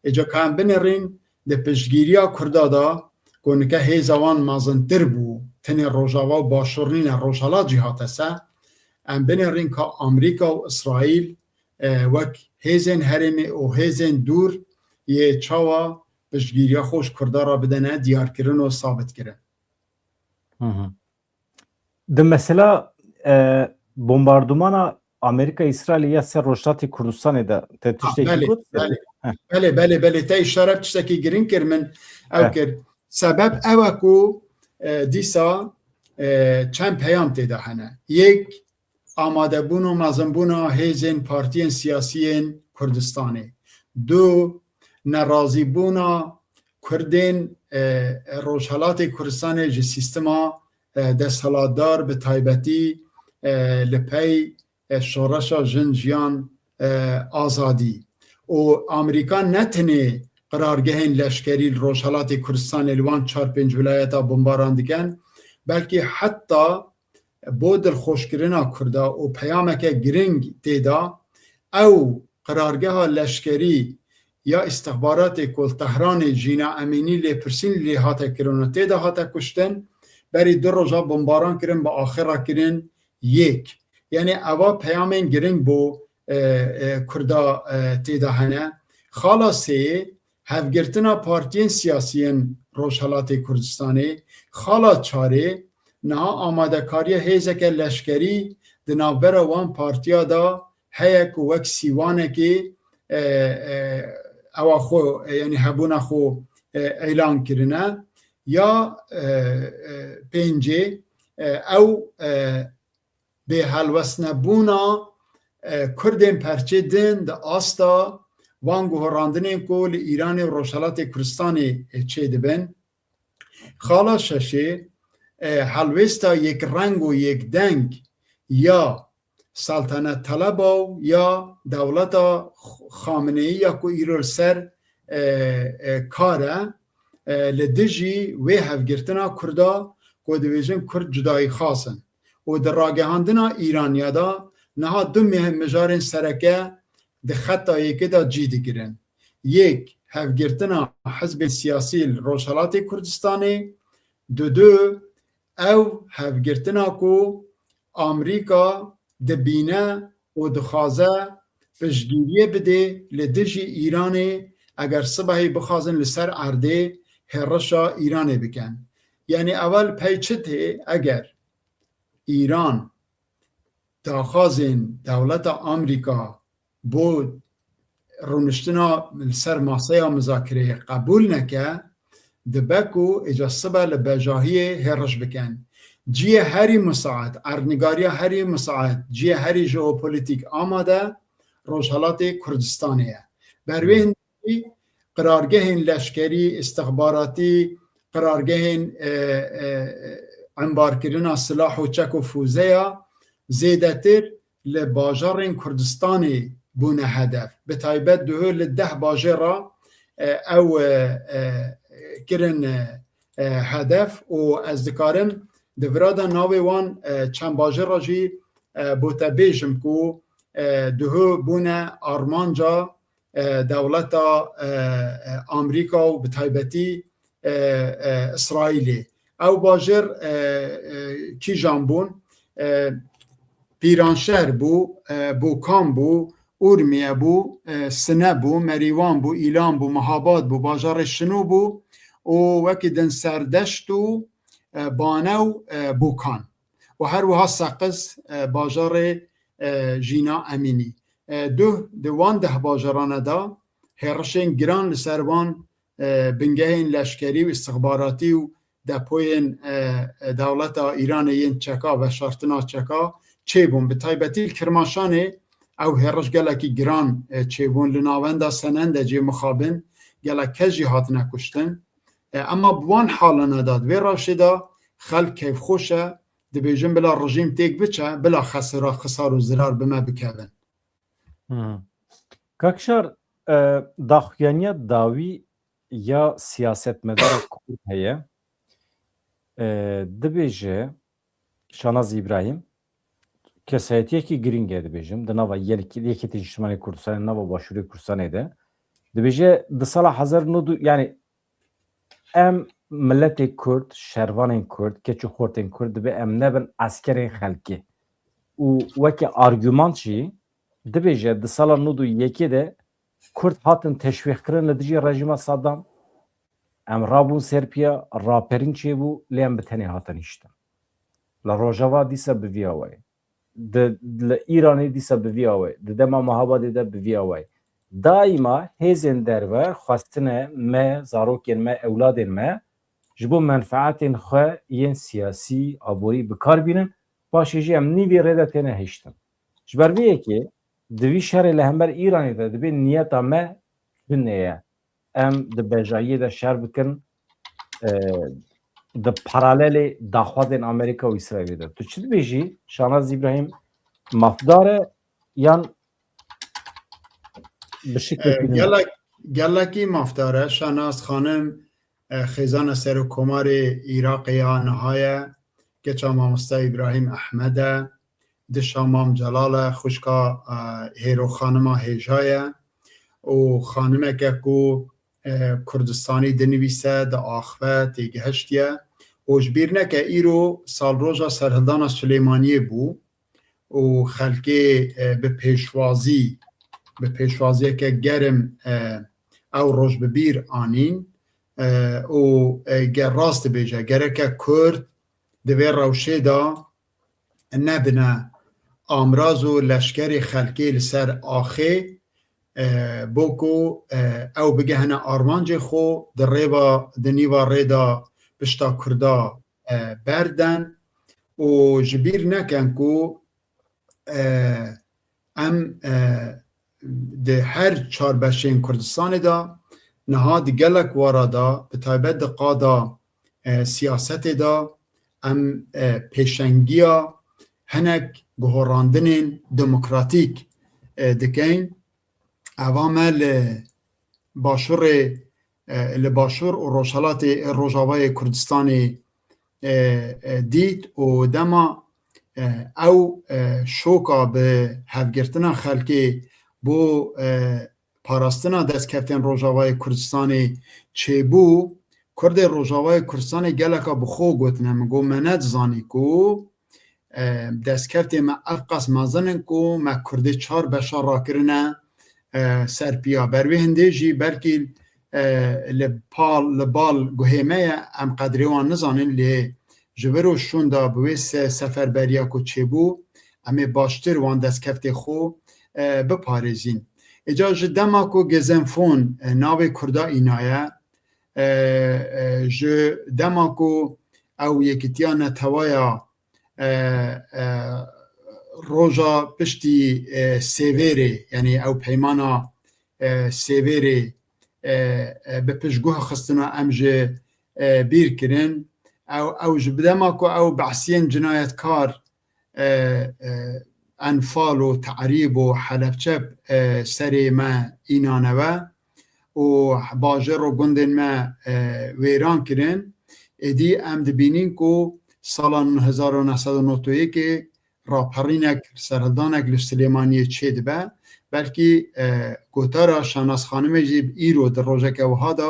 Êca ka em binêrîn, di piştgiriya Kurda de ku nike hêza wan mezintir bû, tenê Rojava û Başûr nîne, Rojhelat jî hate ser, em binêrîn ka Amerîka û Îsraîl, e, wek hêzên herêmê û hêzên dûr yê çawa piştgiriya xwe ji Kurda re bidene diyarkirin û sabitkirin. Hı hı. Di mesela, e, bombardûmana Amerîka Îsraîlê ya ser Rojhilatê Kurdistanê de te Ha, tiştekî belê, got? Belê. Heh. Belê, belê, belê. Te îşare bi tiştekî girîng kir, min ew Heh. kir. Sebeb ew e ku, e, dîsa, e, çend peyam tê de hene. Yek, amadebûn û mezinbûna hêzên partiyên siyasî yên Kurdistanê. Du, nerazîbûna Kurdên, e, Rojhelatê Kurdistanê ji sîstema, e, desthilatdar, bi taybetî, e, li pey, e, şoreşa Jin, Jiyan, e, Azadî. Û Amerîka ne tenê qirargehên leşkerî li Rojhelatê Kurdistanê li wan çar pênc wilayeta bombaran dikin, belkî heta bo dilxweşkirina Kurda û peyameke girîng tê de, ew qirargeha leşkerî ya îstixbaratê ku li Tehranê Jîna Emînî lêpirsîn lê hate kirin û tê de hate kuştin, berî du roja bombaran kirin, bi axira kirin yek. Yanî eva peyamên girîng bo, e, e, Kurda, e, tê de hene. Xala sê, hevgirtina partiyên siyasî yên Rojhelatê Kurdistanê. Xala çarê, niha amadekariya hêzeke leşkerî di navbera wan partiya de heye ku wek sîwanekê, e, e, ewa xwe, e, yanî hebûna xwe, e, îlan kirine. Ya, e, e, pêncê, e, ew, e, bêhelwestnebûna, e, Kurdên perçê din di asta van guherandinên ku li Îranê û Rojhelatê Kurdistanê, e, çêdibin. Xala şeşê, e, helwêsta yekreng û yekdeng ya seltenetteleba û ya dewleta X-, Xameneî ya ku îro li ser, e, e, kar e, e, li dijî wê hevgirtina Kurda ku dibêjin Kurd cudayîxwaz in. Û di ragihandina Îraniya de niha du mi-, mijarên sereke di xeta yekê de cî digirin. Yek, hevgirtina hizbên siyasî li Rojhelatê Kurdistanê, dudu, ew hevgirtina ku Amerîka dibîne û dixwaze piştgiriyê bidê li dijî Îranê, eger sibehê bixwazin li ser erdê hêrişa Îranê bikin. Yanî ew li pey çi tê? Eger Îran daxwazên dewleta Amerîka bo rûniştina li ser maseya muzakireyê qebûl neke, dibe ku êca sibe li bejahiyê hêriş bikin. Ciyê herî misaet, erdnigariya herî misaet, ciyê herî jeopolîtîk amade Rojhelatê Kurdistanê ye. Ber wê hindî qirargehên leşkerî, istixbaratî, qirargehên, e, e, embarkirina silah û çek û fûzeya zêdetir li bajarên Kurdistanê bûne hedef. Bi taybet duhû li deh bajêr re, e, ew, e, e, kirin, e, e, hedef û ez dikarim di vira de navê wan, e, çend bajêr re jî, e, bo te bêjim ku, e, duhû bûne armanca, e, dewleta, e, e, Amerîka û bi taybetî, e, e, Îsraîlê. Ew bajêr, e, e, kîjan bûn? E, Pîranşer bû, e, Bokan bû, Urmiye bû, e, Sine bû, Merîwan bû, Îlan bû, Mehabad bû, bajarê Şinû bû û wekî din Serdeşt û, e, Bane û, e, Bokan. Û her wiha Seqiz, e, bajarê, e, Jîna Emînî. E, duh di wan deh bajarane de hêrişên giran li ser wan, e, bingehên leşkerî û istixbaratî û depoyên, e, e, dewleta Îranê yên çeka, veşartina çeka çêbûn. Bi taybetî li Kirmaşanê ew hêriş gelekî giran, e, çêbûn. Li navenda Senendecê mixabin gelek kes jî hatine kuştin. E, ema bi wan halane de, di vê rewşê de xelk keyfxweş e, dibêjin bila rejîm têk biçe, bila xesira, xisar û zirar bi me bikevin. Hmm. Kak Şar, e, daxuyaniya dawî ya siyasetmedara Kurd heye. E, dibêje Şanaz Îbrahîm, kesayetiyekî girîng e dibêjim, di nava yek-, Yekîtî Niştimanê Kurdistanê, nava Başûrê Kurdistanê de. Dibêje di sala hezar nod û, yanî em miletê Kurd, şervanên Kurd, keç û xortên Kurd dibe em nebin eskerên xelkê. Û weke argument jî dibêje di sala nod û yekê de Kurd hatin teşwîqkirin li dijî rejîma Saddam. Em rabûn ser piya, raperîn çêbû, lê em bi tenê hatin hiştin. Li Rojava dîsa bi vî awayê. Di, li Îranê dîsa bi vî awayê. Di dema Mehabadê de bi vî awayê. Daîma hêzên derve xwestine me, zarokên me, ewladên me ji bo menfeetên xwe yên siyasî, aborî bi kar bînin. Paşê jî em nîvî rê de têne hiştin. Ji ber vê yekê di vî şerê li hember Îranê de dibê niyeta me tune ye. Em di bejayiyê de şer bikin, e, di paralelê daxwazên Amerîka û Îsraîlê de. Tu çi dibêjî? Şanaz Îbrahîm mafdar e yan bi şiklekî E, din? Gelek, gelekî mafdar e. Şanaz Xanim, e, xêzana Serokkomarê Iraqê ya niha ye. Keça mamosta Îbrahîm Ehmed e. Dişa Mam Celal e, xwişka, e, Hêro Xanima Hêja ye û xanimeke ku, e, Kurdistanî dinivîse, diaxive, têgihiştiye. Û ji bîr neke, îro salroja serhildana Silêmaniyê bû û xelkê, e, bi pêşwazî, bi pêşwaziyeke germ, e, ew roj bi bîr anîn, e, û, e, ger rast dibêje, gereke Kurd di vê rewşê de nebine amraz û leşkerê xelkê li ser axê, e, bo ku, e, ew bigehine armancê xwe, di rêva, di nîva rê de pişta Kurda, e, berden û ji bîr neken ku, e, em, e, di her çar beşên Kurdistanê de niha di gelek wara de, bi taybet di qada, e, siyasetê de em, e, pêşengiya hinek guhorandinên demokratîk, e, dikeyn. Eva me li Başûrê, e, li Başûr û Rojhelatê, e, Rojavayê Kurdistanê, e, e, dît û dema, e, ew, e, şoka bi hevgirtina xelkê bo, e, parastina destkeftin Rojavayê Kurdistanê çêbû, Kurdê Rojavayê Kurdistanê geleka bi xwe gotine, min got, me nedizanî ku, e, destkeftê me ev qas mezin in ku me Kurdê çar beşa rakirine, e, ser piya. Ber wê hindê jî belkî, e, li pal, li bal guhê me ye, em qedrê wan nizanin, lê ji vir û şûnda bi wê se-, seferberiya ku çêbû, em ê baştir wan destkeftê xwe, e, biparêzîn. Îca ji dema ku Gezenfon, e, navê Kurda înaye, e, e, ji dema ku ew yekîtiya netewaya, e, e, roja piştî, e, Sêvêrê, yanî ew peymana, e, Sêvêrê, e, e, bi piştguh xistina em ji, e, bîr kirin. Ew, ew ji bi dema ku ew behsiyên cinayetkar, e, e, Enfal û Te'rîb û Helebçe, e, serê me înanewe û bajêr û gundên me, e, wêran kirin. Êdî em dibînin ku sala neh hezar û neh sed û nod û yekê raperînek, serhildanek li Silêmaniyê çêdibe. Belkî, e, gotara Şahnaz Xanimê jî îro di rojeke wiha de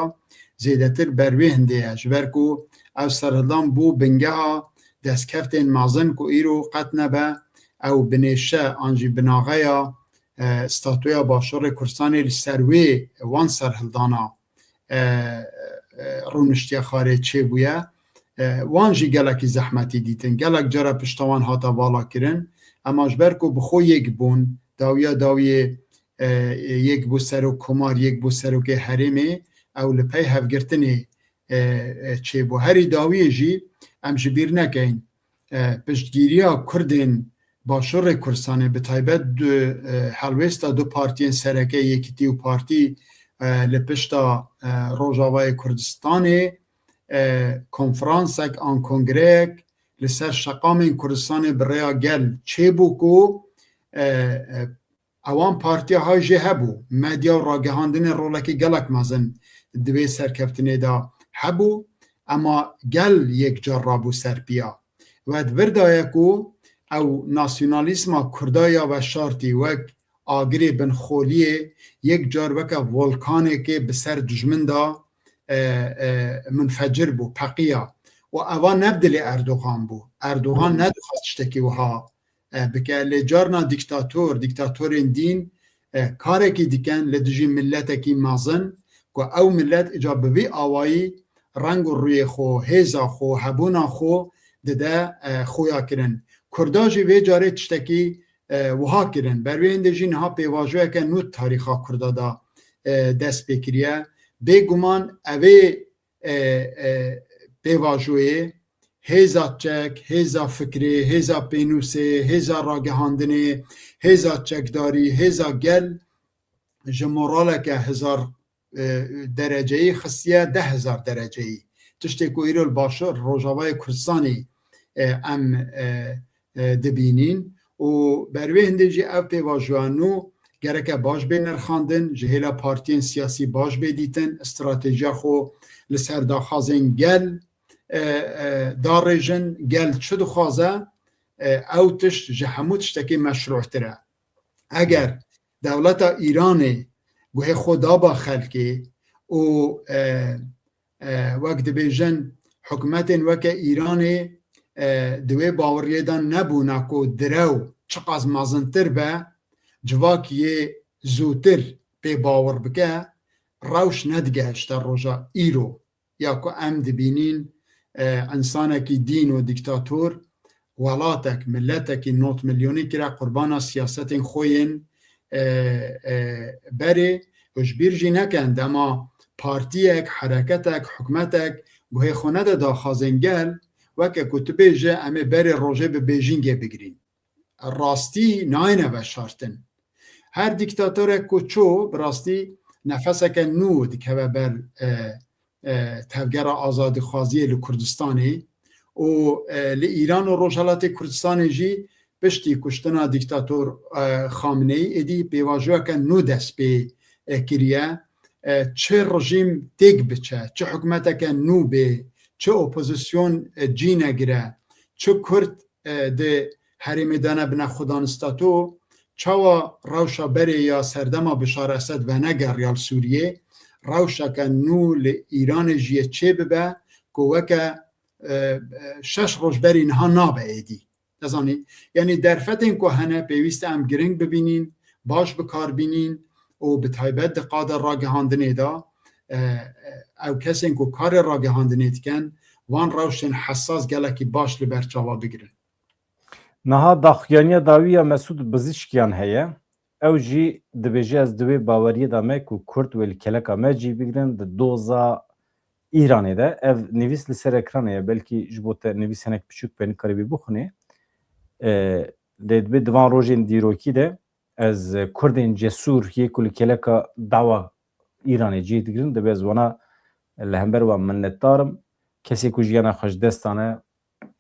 zêdetir ber wê hindê ye. Ji ber ku ev serhildan bû bingeha destkeftên mezin ku îro qet nebe ew binêşe an jî binaxeya, e, statûya Başûrê Kurdistanê li ser wê wan serhildana, e, e, rûniştiye xarê çêbûye. E, wan jî gelekî zehmetî dîtin. Gelek cara pişta wan hate vala kirin. Ema ji ber ku bi xwe yek bûn, dawiya dawiyê, e, yek bû serok komar, yek bû serokê herêmê, ew li pey hevgirtinê, e, e, çêbû. Herî dawiyê jî em ji bîr nekeyin. E, piştgiriya Kurdên Başûrê Kurdistanê, bi taybet du, e, helwêsta du partiyên sereke, Yekîtî û Partî, e, li pişta, e, Rojavayê Kurdistanê, e, konferansek an kongreyek li ser şeqamên Kurdistanê bi rêya gel çêbû ku, e, e, ewan partiya hay jê hebû. Medya û ragihandinê rolekî gelek mezin di vê serkeftinê de hebû, ema gel yekcar rabû ser piya. We di vir de ye ku ew nasyonalîzma Kurda ya veşartî wek agirê bin xoliyê yek car weke volkanekê bi ser dijmin de, e, e, munfecir bû, peqiya. Û eva ne bi dilê Erdogan bû. Erdogan nedixwest tiştekî wiha, e, bike. Lê carna dîktator, dîktatorên dîn, e, karekî dikin li dijî miletekî mezin, ku ew milet îca bi vî awayî reng û rûyê xwe, hêza xwe, hebûna xwe dide, e, xuya kirin. Kurda jî vê carê tiştekî, e, wiha kirin. Ber wê hindê jî niha pêvajoyeke nû di tarîxa Kurda de, e, dest pê kiriye. Bêguman evê, e, e, pêvajoyê hêza çek, hêza fikrê, hêza pênûsê, hêza ragihandinê, hêza çekdarî, hêza gel ji moraleke hezar, e, dereceyî xistiye deh hezar dereceyî. Tiştê ku îro li Başûr, Rojavayê Kurdistanê, e, em, e, e, dibînîn û ber wê hindê jî ev pêvajoya nû gereke baş bê nirxandin, ji hêla partiyên siyasî baş bê dîtin, stratejiya xwe li ser daxwazên gel, e, e, darêjin, gel çi dixwaze, e, ew tişt ji hemû tiştekî meşrûhtir e. Eger dewleta Îranê guhê xwe daba xelkê û, e, e, wek dibêjin, hikûmetên weke Îranê, e, di wê bawiriyê de nebûna ku direw çiqas mezintir be, civak yê zûtir pê bawir bike, rewş nedigehişte roja îro. Ya ku em dibînîn, e, însanekî dîn û dîktator, welatek, miletekî nod milyonî kire qurbana siyasetên xwe yên, e, e, berê û ji bîr jî nekin, dema partiyek, hereketek, hikûmetek guhê xwe nede daxwazên gel, weke ku tu bêje, em ê berê rojê bi bêjîngê bigirîn. Rastî nayêne veşartin. Her dîktatorek ku çû, bi rastî nefeseke nû dikeve ber, e, e, tevgera azadîxwaziyê li Kurdistanê û, e, li Îran û Rojhelatê Kurdistanê jî piştî kuştina dîktator, e, Xameneî êdî pêvajoyeke nû dest pê, e, kiriye. E, çi rejîm têk biçe, çi hikûmeteke nû bê, çi opozîsyon, e, cî negire, çi Kurd, e, di herêmê de nebine xwedan stato, çawa rewşa berê ya serdema Bişar Esed venegeriya li Sûriyê, rewşeke nû li Îranê jî yê çêbibe ku weke, e, e, şeş roj berî niha nabe êdî. Nezanî, yanî derfetên ku hene pêwîst e em giring bibînîn, baş bi kar bînîn û bi taybet di qada ragihandinê de, e, e, ew kesên ku karê ragihandinê dikin, van rewşên hesas gelekî baş li ber çawa bigirin. Niha daxuyaniya dawî ya Mesûd Bizişkiyan heye. Ew jî dibêje, ez di wê baweriyê de me ku Kurd wê li keleka me cî bigrin di doza Îranê de. Ev nivîs li ser ekranê ye. Belkî ji bo te nivîs hinek piçûk be, nikarî wî bixwînê. E, lê dibê di van rojên dîrokî de ez Kurdên cesûr yê ku li keleka dawa Îranê cî digirin, dibê ez wana li hember wan minnetdar im. Kesê ku jiyana xwe ji dest dane,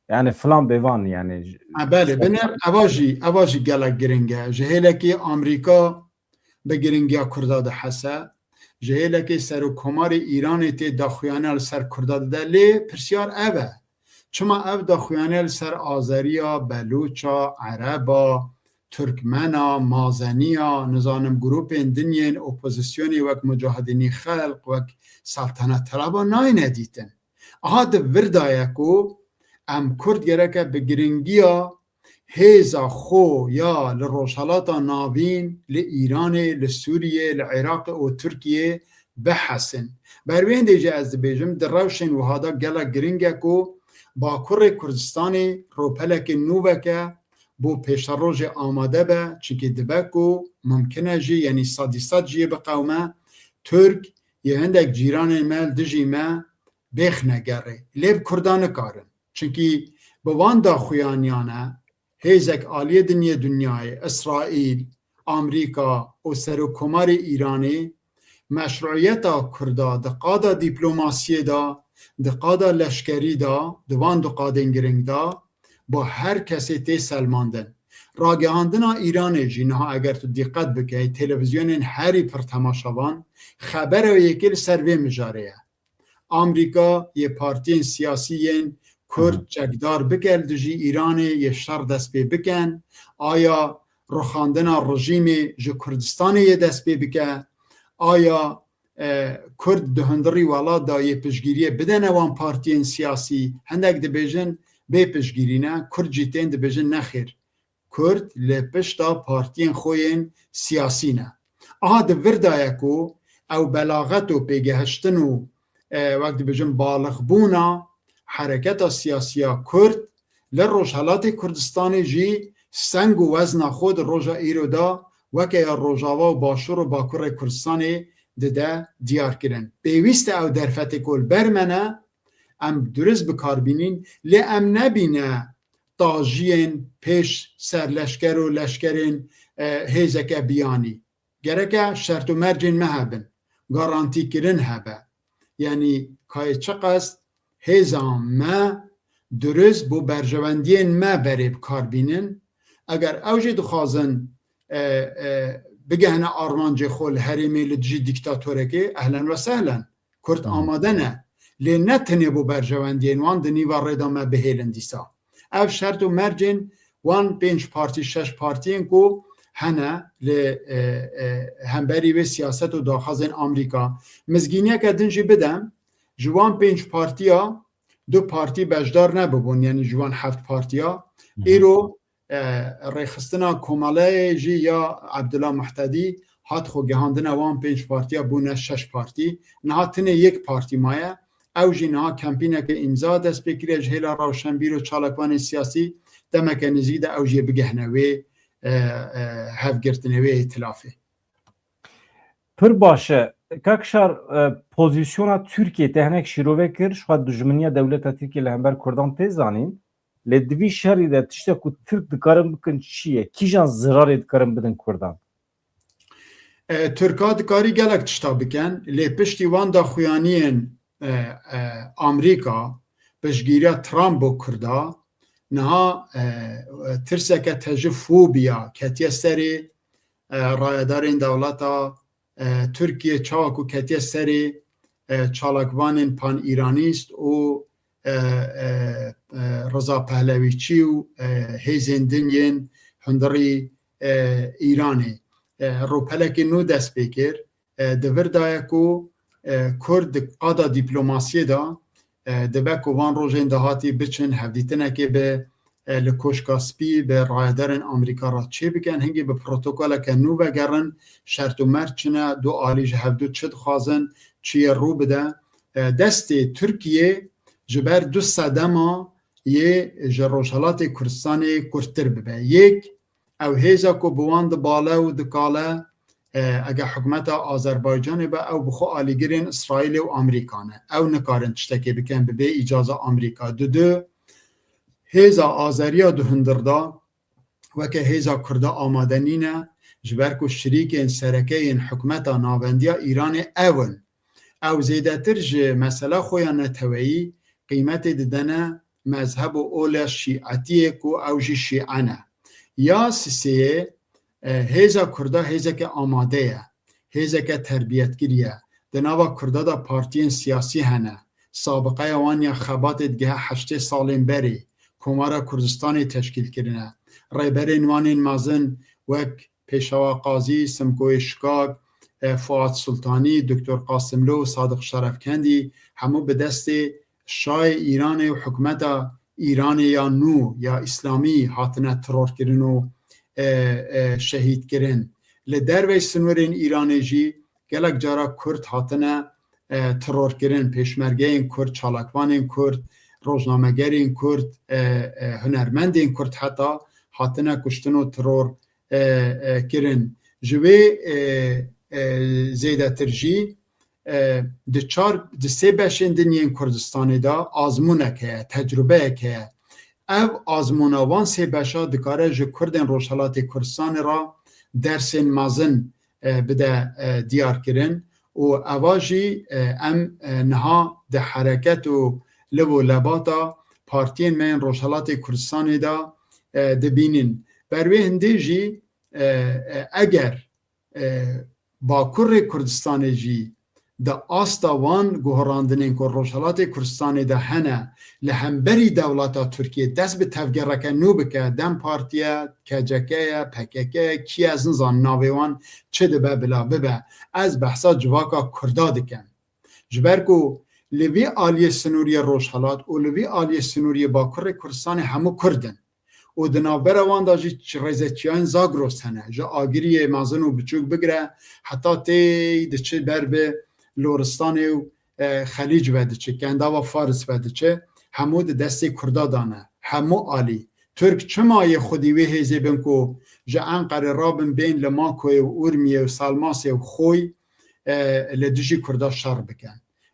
yani filan bêvan, yani. Ha, belê, bine, eva jî, eva jî gelek giring e. Ji hêlekê Amerîka bi giringiya Kurda dihese, ji hêlekê serokkomarê Îranê tê daxuyaniya li ser Kurda dide. Lê pirsiyar ev e. Çima ev daxuyaniya li ser Azeriya, Belûça, Ereba, Turkmena, Mazeniya, nizanim grûpên din yên opozisyonê wek Mucahidînî Xelq, wek Seltenet Teleba nayne dîtin? Aha di vir de ye ku em Kurd gereke bi giringiya hêza xwe ya li Rojhelata Navîn, li Îranê, li Sûriyê, li Iraqê û Tirkiyê bihesin. Ber wê hindê jî ez dibêjim, di rewşên wiha de gelek giring e ku Bakurê Kurdistanê rûpelekê nû veke, bo pêşerojê amade be, çimkî dibe ku mimkin e jî, yanî sedî sed jî yê biqewime, Tirk yê hindek cîranên me li dijî me bêxne gerê. Lê bi Kurda nikarin. Çimkî bi wan daxuyaniyane hêzek aliyê din yê dinyayê, Îsraîl, Amerîka û Serokkomarê Îranê meşruiyeta Kurda di qada dîplomasiyê de, di qada leşkerî de, di van du qadên giring de, bo her kesê tê selmandin. Ragihandina Îranê jî niha eger tu dîqet bikey, televîzyonên herî pir temaşevan, xebera yekê li ser vê mijarê ye. Amerîka yê partiyên siyasî yên Kurd Hı hı. çekdar bike li dijî Îranê yê şer dest pê bikin, aya ruxandina rejîmê ji Kurdistanê yê dest pê bike, aya, e, Kurd di hundirî welat de yê piştgiriyê bidene wan partiyên siyasî, hindek dibêjin bê piştgirî ne, Kurd jî tên dibêjin nexêr. Kurd li pişta partiyên xwe yên siyasî ne. Aha di vir de ye ku ew belaxet û pêgehiştin û, e, wek dibêjin balixbûna hereketa siyasiya Kurd li Rojhelatê Kurdistanê jî seng û wezna xwe di roja îro de weke ya Rojava û Başûr û Bakurê Kurdistanê dide diyar kirin. Pêwîst e ew derfetê ku li ber me ne, em durist bi kar bînîn, lê em nebîne tajiyên pêş serleşker û leşkerên, e, hêzeke biyanî. Gereke şert û mercên me hebin, garantîkirin hebe. Yanî kayê çiqas hêza me durist bo berjewendiyên me berê bi kar bînin. Eger ew jî dixwazin, e, e, bigehine armancê xwe li herêmê li dijî dîktatorekê, ehlen ve sehlen. Kurd Tamam. amade ne. Lê ne tenê bo berjewendiyên wan di nîva rê de me bihêlin dîsa. Ev şert û mercên wan pênc partî, şeş partiyên ku hene li, e, e, hemberî vê siyaset û daxwazên Amerîka. Mizgîniyeke din jî bidem, ji wan pênc partiya du partî beşdar nebibûn, yanî ji wan heft partiya. Hı hı. Îro e, rêxistina Komeleyê jî ya Abdullah Muhtedî hat xwe gihandine wan pênc partiya bûne şeş partî. Niha tenê yek partî maye. Ew jî niha kempîneke îmza dest pê kiriye ji hêla rewşenbîr û çalakvanên siyasî demeke nêzîk de ew jê bigehne wê, e, e, hevgirtinê wê îtilafê. Pir baş e. Kak Şar, e, pozîsyona Tirkiyê te hinek şîrove kir, ji xwe dijminiya dewleta Tirkiyê li hember Kurdan tê zanîn. Lê di vî şerî de tiştek ku Tirk dikarin bikin çi ye? Kîjan zirarê dikarin bidin Kurdan? E, Tirka dikarî gelek tişta bikin, lê piştî wan daxuyaniyên, e, e, Amerîka, piştgiriya Trump bo Kurda, niha, e, tirseke tejî fobiya ketiye serê, e, rayedarên dewleta, e, Tirkiye çawa ku ketiye serê, e, çalakvanên pan-îranîst û, e, e, e, Reza Pehlewîçî û, e, hêzên din yên hundirî, e, Îranê. E, rûpelekê nû dest pê kir. E, di vir de ye ku, e, Kurd di qada dîplomasiyê de, e, dibe ku van rojên dahatî biçin hevdîtinekê bi, e, li Koşka Spî bi rayedarên Amerîka re çêbikin, hingî bi protokoleke nû vegerin, şert û mert çi ne, du alî ji hevdu çi dixwazin, çi yê rû bide. E, destê Tirkiyê ji ber du sedema yê ji Rojhelatê Kurdistanê kurttir bibe. Yek, ew hêza ku bi wan dibale û dikale, e, ege hikûmeta Azerbaycanê be, ew bi xwe alîgirên Îsraîlê û Amerîka ne. Ew nikarin tiştekê bikin bi bê îcaza Amerîka. Didu, hêza Azeriya di hundir de weke hêza Kurda amade nîne, ji ber ku şirîkên sereke yên hikûmeta navendiya Îranê ew in. Ew zêdetir ji mesela xwe ya neteweyî qîmetê didene mezheb û ola şîetiyê ku ew jî şîe ne. Ya sisêyê, e, hêza Kurda hêzeke amade ye, hêzeke terbiyetkirî ye. Di nava Kurda de partiyên siyasî hene. Sabiqeya wan ya xebatê digihe heştê salên berê. Komara Kurdistanê teşkîl kirine. Rêberên wan ên mezin wek Pêşewa Qazî, Simkoyê Şikak, e, Fuat Sultanî, Doktor Qasimlo, Sadiq Şerefkendî, hemû bi destê Şayê Îranê û hikûmeta Îranê ya nû, ya Îslamî hatine terorkirin û, e, e, şehîdkirin. Li dervey sinûrên Îranê jî gelek cara Kurd hatine, e, terorkirin, pêşmergeyên Kurd, çalakvanên Kurd, rojnamegerên Kurd, e, e, hunermendên Kurd heta hatine kuştin û teror, e, e, kirin. Ji wê, e, e, zêdetir jî, e, di çar, di sê beşên din yên Kurdistanê de azmûnek heye, tecrubeyek heye. Ev azmûna van sê beşa dikare ji Kurdên Rojhelatê Kurdistanê re dersên mezin, e, bide, e, diyar kirin û eva jî, e, em, e, niha di hereket û liv û lebata partiyên me yên Rojhelatê Kurdistanê de, e, dibînin. Ber wê hindê jî, e, e, eger, e, Bakurê Kurdistanê jî di asta wan guherandinên ku Rojhelatê Kurdistanê de hene, li hemberî dewleta Tirkiyê dest bi tevgereke nû bike, DEM Partiye, K C K ye, P K K ye, kî ye ez nizanim navê wan çi dibe bila bibe. Ez behsa civaka Kurda dikim. Ji ber ku li vî aliyê sinûriyê Rojhelat û li vî aliyê sinûriyê Bakurê Kurdistanê hemû Kurd in. Û di navbera wan de jî ç-, rêzeçiyayên Zagros hene. Ji Agiriyê mezin û biçûk bigire heta tê diçe ber bi Loristanê û, e, Xelîc ve diçe, Kendava Faris ve diçe, hemû di destê Kurda de ne. Hemû alî. Tirk çima yê xwedî wê hêzê bin ku ji Enqerê rabin bên li Makoyê û Urmiyê û Salmasê û Xoy, e, li dijî Kurda şer bikin?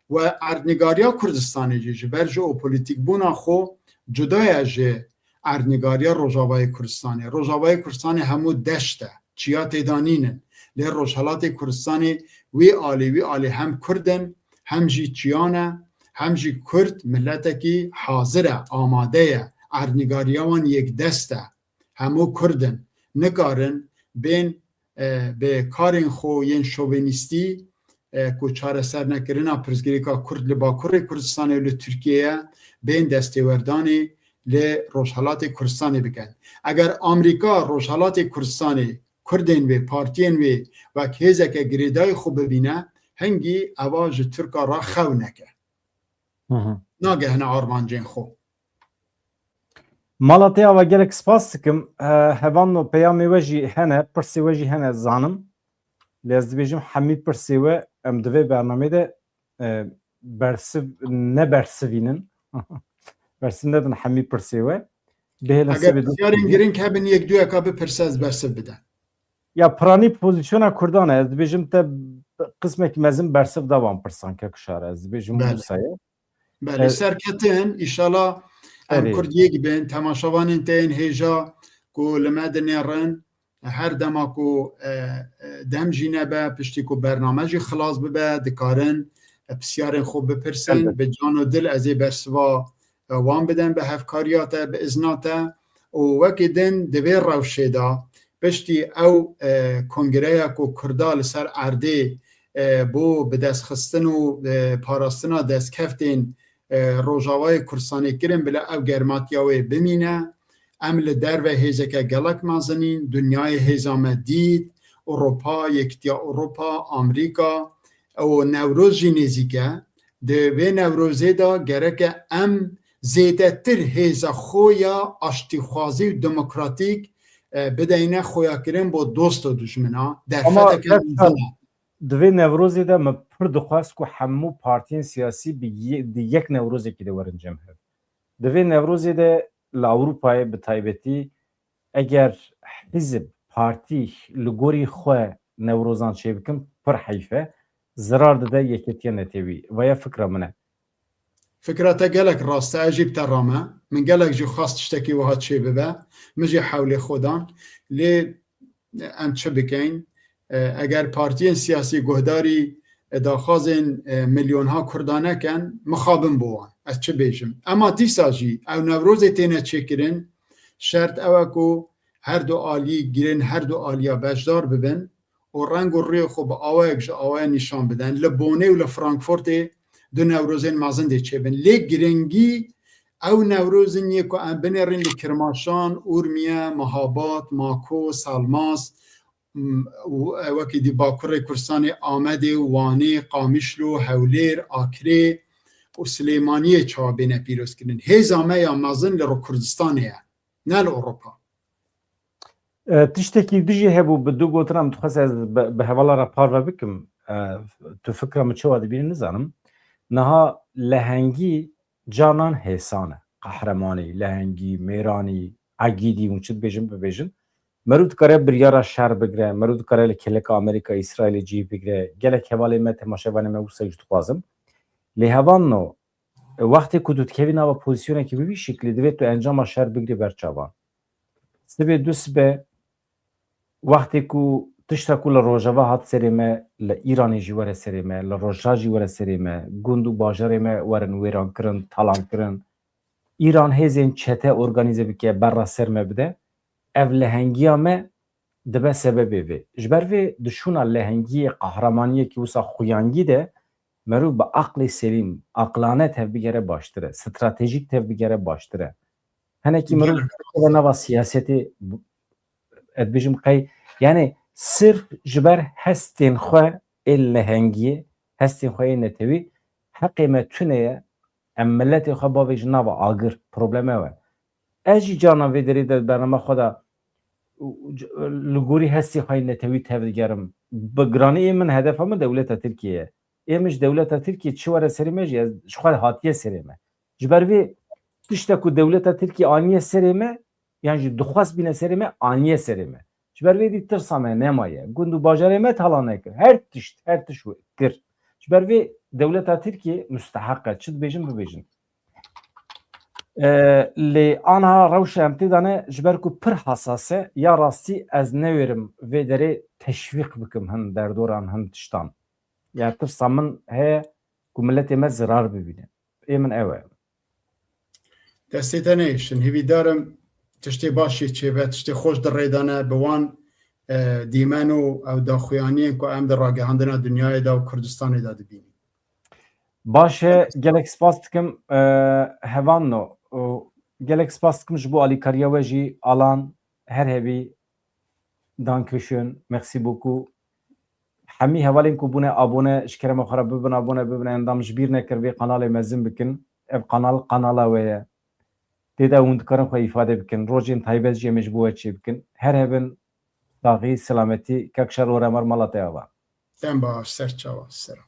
We erdnîgariya Kurdistanê jî ji ber jeopolîtîkbûna xwe cuda ye ji erdnîgariya Rojavayê Kurdistanê. Rojavayê Kurdistanê hemû deşt e, çiya tê de nînin. Lê Rojhelatê Kurdistanê wî alî, wî alî hem Kurd in, hem jî çiya ne, hem jî Kurd miletekî hazir e, amade ye. Erdnîgariya wan yekdest e. Hemû Kurd in. Nikarin bên, e, bi karên xwe yên şovînîstî, e, ku çaresernekirina pirsgirêka Kurd li Bakurê Kurdistanê û li Tirkiyê ye, bên destêwerdanê li Rojhelatê Kurdistanê bikin. Eger Amerîka Rojhelatê Kurdistanê, Kurdên wê, partiyên wê wek hêzeke girêdayî xwe bibîne, hingî eva ji Tirka re xew neke. Hı hı. Nagehine armancên xwe. Mala te ava gelek spas dikim. He-, hevalno peyamê we jî hene, pirsê we jî hene zanim. Lê ez dibêjim hemî pirsê we em di vê bernameyê de, e, bersiv, ne bersivînin. Bersiv nedin hemî pirsê we. Bihêlin Eger sibê pisyarên girîng hebin yek duyeka bipirse ez bersiv bide. Ya piranî pozîsyona Kurdan e. Ez dibêjim te qismekî mezin bersiv da van pirsan, kek Şare. Ez dibêjim Belê. wisa ye. Belê, E, serketin, îşala em Erê. Kurd yek bin, temaşevanên te yên hêja ku li me dinêrin, her dema ku, e, e, dem jî nebe, piştî ku bername jî xilas bibe, dikarin, e, pisyarên xwe bipirsin, Elbet. bi can û dil ez ê bersiva, e, wan bidem bi hevkariya te, bi izna te. Û wekî din di vê rewşê de, piştî ew, e, kongreya ku Kurda li ser erdê, e, bo bidestxistin û, e, parastina destkeftên, e, Rojavayê Kurdistanê kirin, bila ew germatiya wê bimîne. Em li derve hêzeke gelek mezinîn, dinyayê hêza me dît, Ewropa, Yekîtiya Ewropa, Amerîka, ew Newroz jî nêzîk e. Di vê Newrozê de gereke em zêdetir hêza xwe ya aştîxwazî û demokratîk, e, bideyne xuyakirin bo dost û dijmina. Ama Derfeteke mezin e. Di vê Newrozê de min pir dixwest ku hemû partiyên siyasî bi ye-, di yek Newrozekî de werin cem hev. Di vê Newrozê de li Ewropayê bi taybetî eger hizb, partî li gorî xwe Newrozan çêbikin, pir heyf e. Zirar dide yeketiya netewî. Vaya fikra min e. Fikra te gelek rast e, ez jî bi te re me. Min gelek jî xwest tiştekî wiha çêbibe. Min jî hewlê xwe dan. Lê em çi bikeyn? E, eger partiyên siyasî guhdarî, e, daxwazên, e, milyonha Kurda nekin, mixabin bo wan. Ez çi bêjim? Ema dîsa jî ew Newrozê têne çêkirin, şert ew e ku her du alî girin, her du aliya beşdar bibin û reng û rûyê xwe bi awayek ji awaya nîşan bidin. Li Bonê û li Frankfurtê du Newrozên mezin dê çêbin. Lê giringî ew Newroz in yê ku em binêrin li Kirmaşan, Urmiye, Mehabad, Mako, Salmas, m-, û, e, wekî dî Bakurê Kurdistanê, Amedê, Wanê, Qamişlo, Hewlêr, Akrê û Silêmaniyê çawa bêne pîrozkirin. Hêza me ya mezin li Rû Kurdistanê ye, ne li Ewropa. E, tiştekî dijî hebû, bi du gotina min dixwest ez bi, bi hevala re parve bikim. E, tu fikra min çawa dibînî nizanim. Niha lehengî canan hêsan e. Qehremanî, lehengî, mêranî, egîdî, hûn çi dibêjin, bibêjin. Meriv dikare biryara şer bigire, meriv dikare li kêleka Amerîka, Îsraîlê cih bigire. Gelek hevalê me, temaşevanê me wisa jî dixwazim. Lê hevalno, wextê ku tu dikevî nava pozîsyonekî bi vî şiklî, divê tu encama şer bigirî ber çavan. Sibê du sibe, wextê ku tişta ku li Rojava hat serê me, li Îranê jî were serê me, li Rojhilat jî were serê me, gund û bajarê me werin wêran kirin, talan kirin. Îran hêzên çete organîze bike, berra ser me bide. Ev lehengiya me dibe sebebê vê. Ji ber vê di şûna lehengiyê, qehremaniyekî wisa xuyangî de meriv bi aqlê selîm, aqlane tevbigere baştir e, stratejîk tevbigere baştir e. Hinekî meriv dikeve nava siyasetê, ez dibêjim qey, yani sirf ji ber hestên xwe ê lehengiyê, hestên xwe ê netewî, heqê me tune ye, em miletê xwe bavêjin nava agir, probleme we. Ez jî carna vê derê de bernama xwe de li gorî hestê xwe yê netewî tevdigerim. Bi giranî ê min, hedefa min dewleta Tirkiyê ye. Ê min ji dewleta Tirkiyê çi were serê me jî, ez ji xwe hatiye serê me. Ji ber vê tişta ku dewleta Tirkiyê aniye serê me, yan jî dixwest bîne serê me, aniye serê me. Ji ber vê dî tirsa me nemaye. Gund û bajarê me talan nekir. Her tişt, her tişt kir. Ji ber vê dewleta Tirkiyê musteheq e. Çi dibêjin, bibêjin. E, lê anha rewşa em tê de ne, ji ber ku pir hesas e, ya rastî ez newêrim vê derê teşwîq bikim hin derdoran, hin tiştan. Ya tirsa min heye ku miletê me zirar bibîne. Ê min ew e. Destê te nehêşin. Hêvîdar im tiştê baş jê çêbe, tiştê xweş di rê de ne, bi wan, e, dîmen û ew daxuyaniyên ku em di ragihandina dinyayê de û Kurdistanê de dibînin. Baş e, gelek spas dikim, e, hevalno. Û gelek spas dikim ji bo alîkariya we jî, Alan, her hebî. Dankeschön, merci beaucoup. Hemî hevalên ku bûne abone, ji kerema xwe re bibin abone, bibin endam, ji bîr nekir vê kanalê mezin bikin. Ev kanal, kanala we ye. Tê de hûn dikarin xwe îfade bikin. Rojên taybet jî em ê ji bo we çêbikin. Her hebin, saxî, selametî, kek Şer û Remar mala te ava. Dem baş, ser çawa, selam.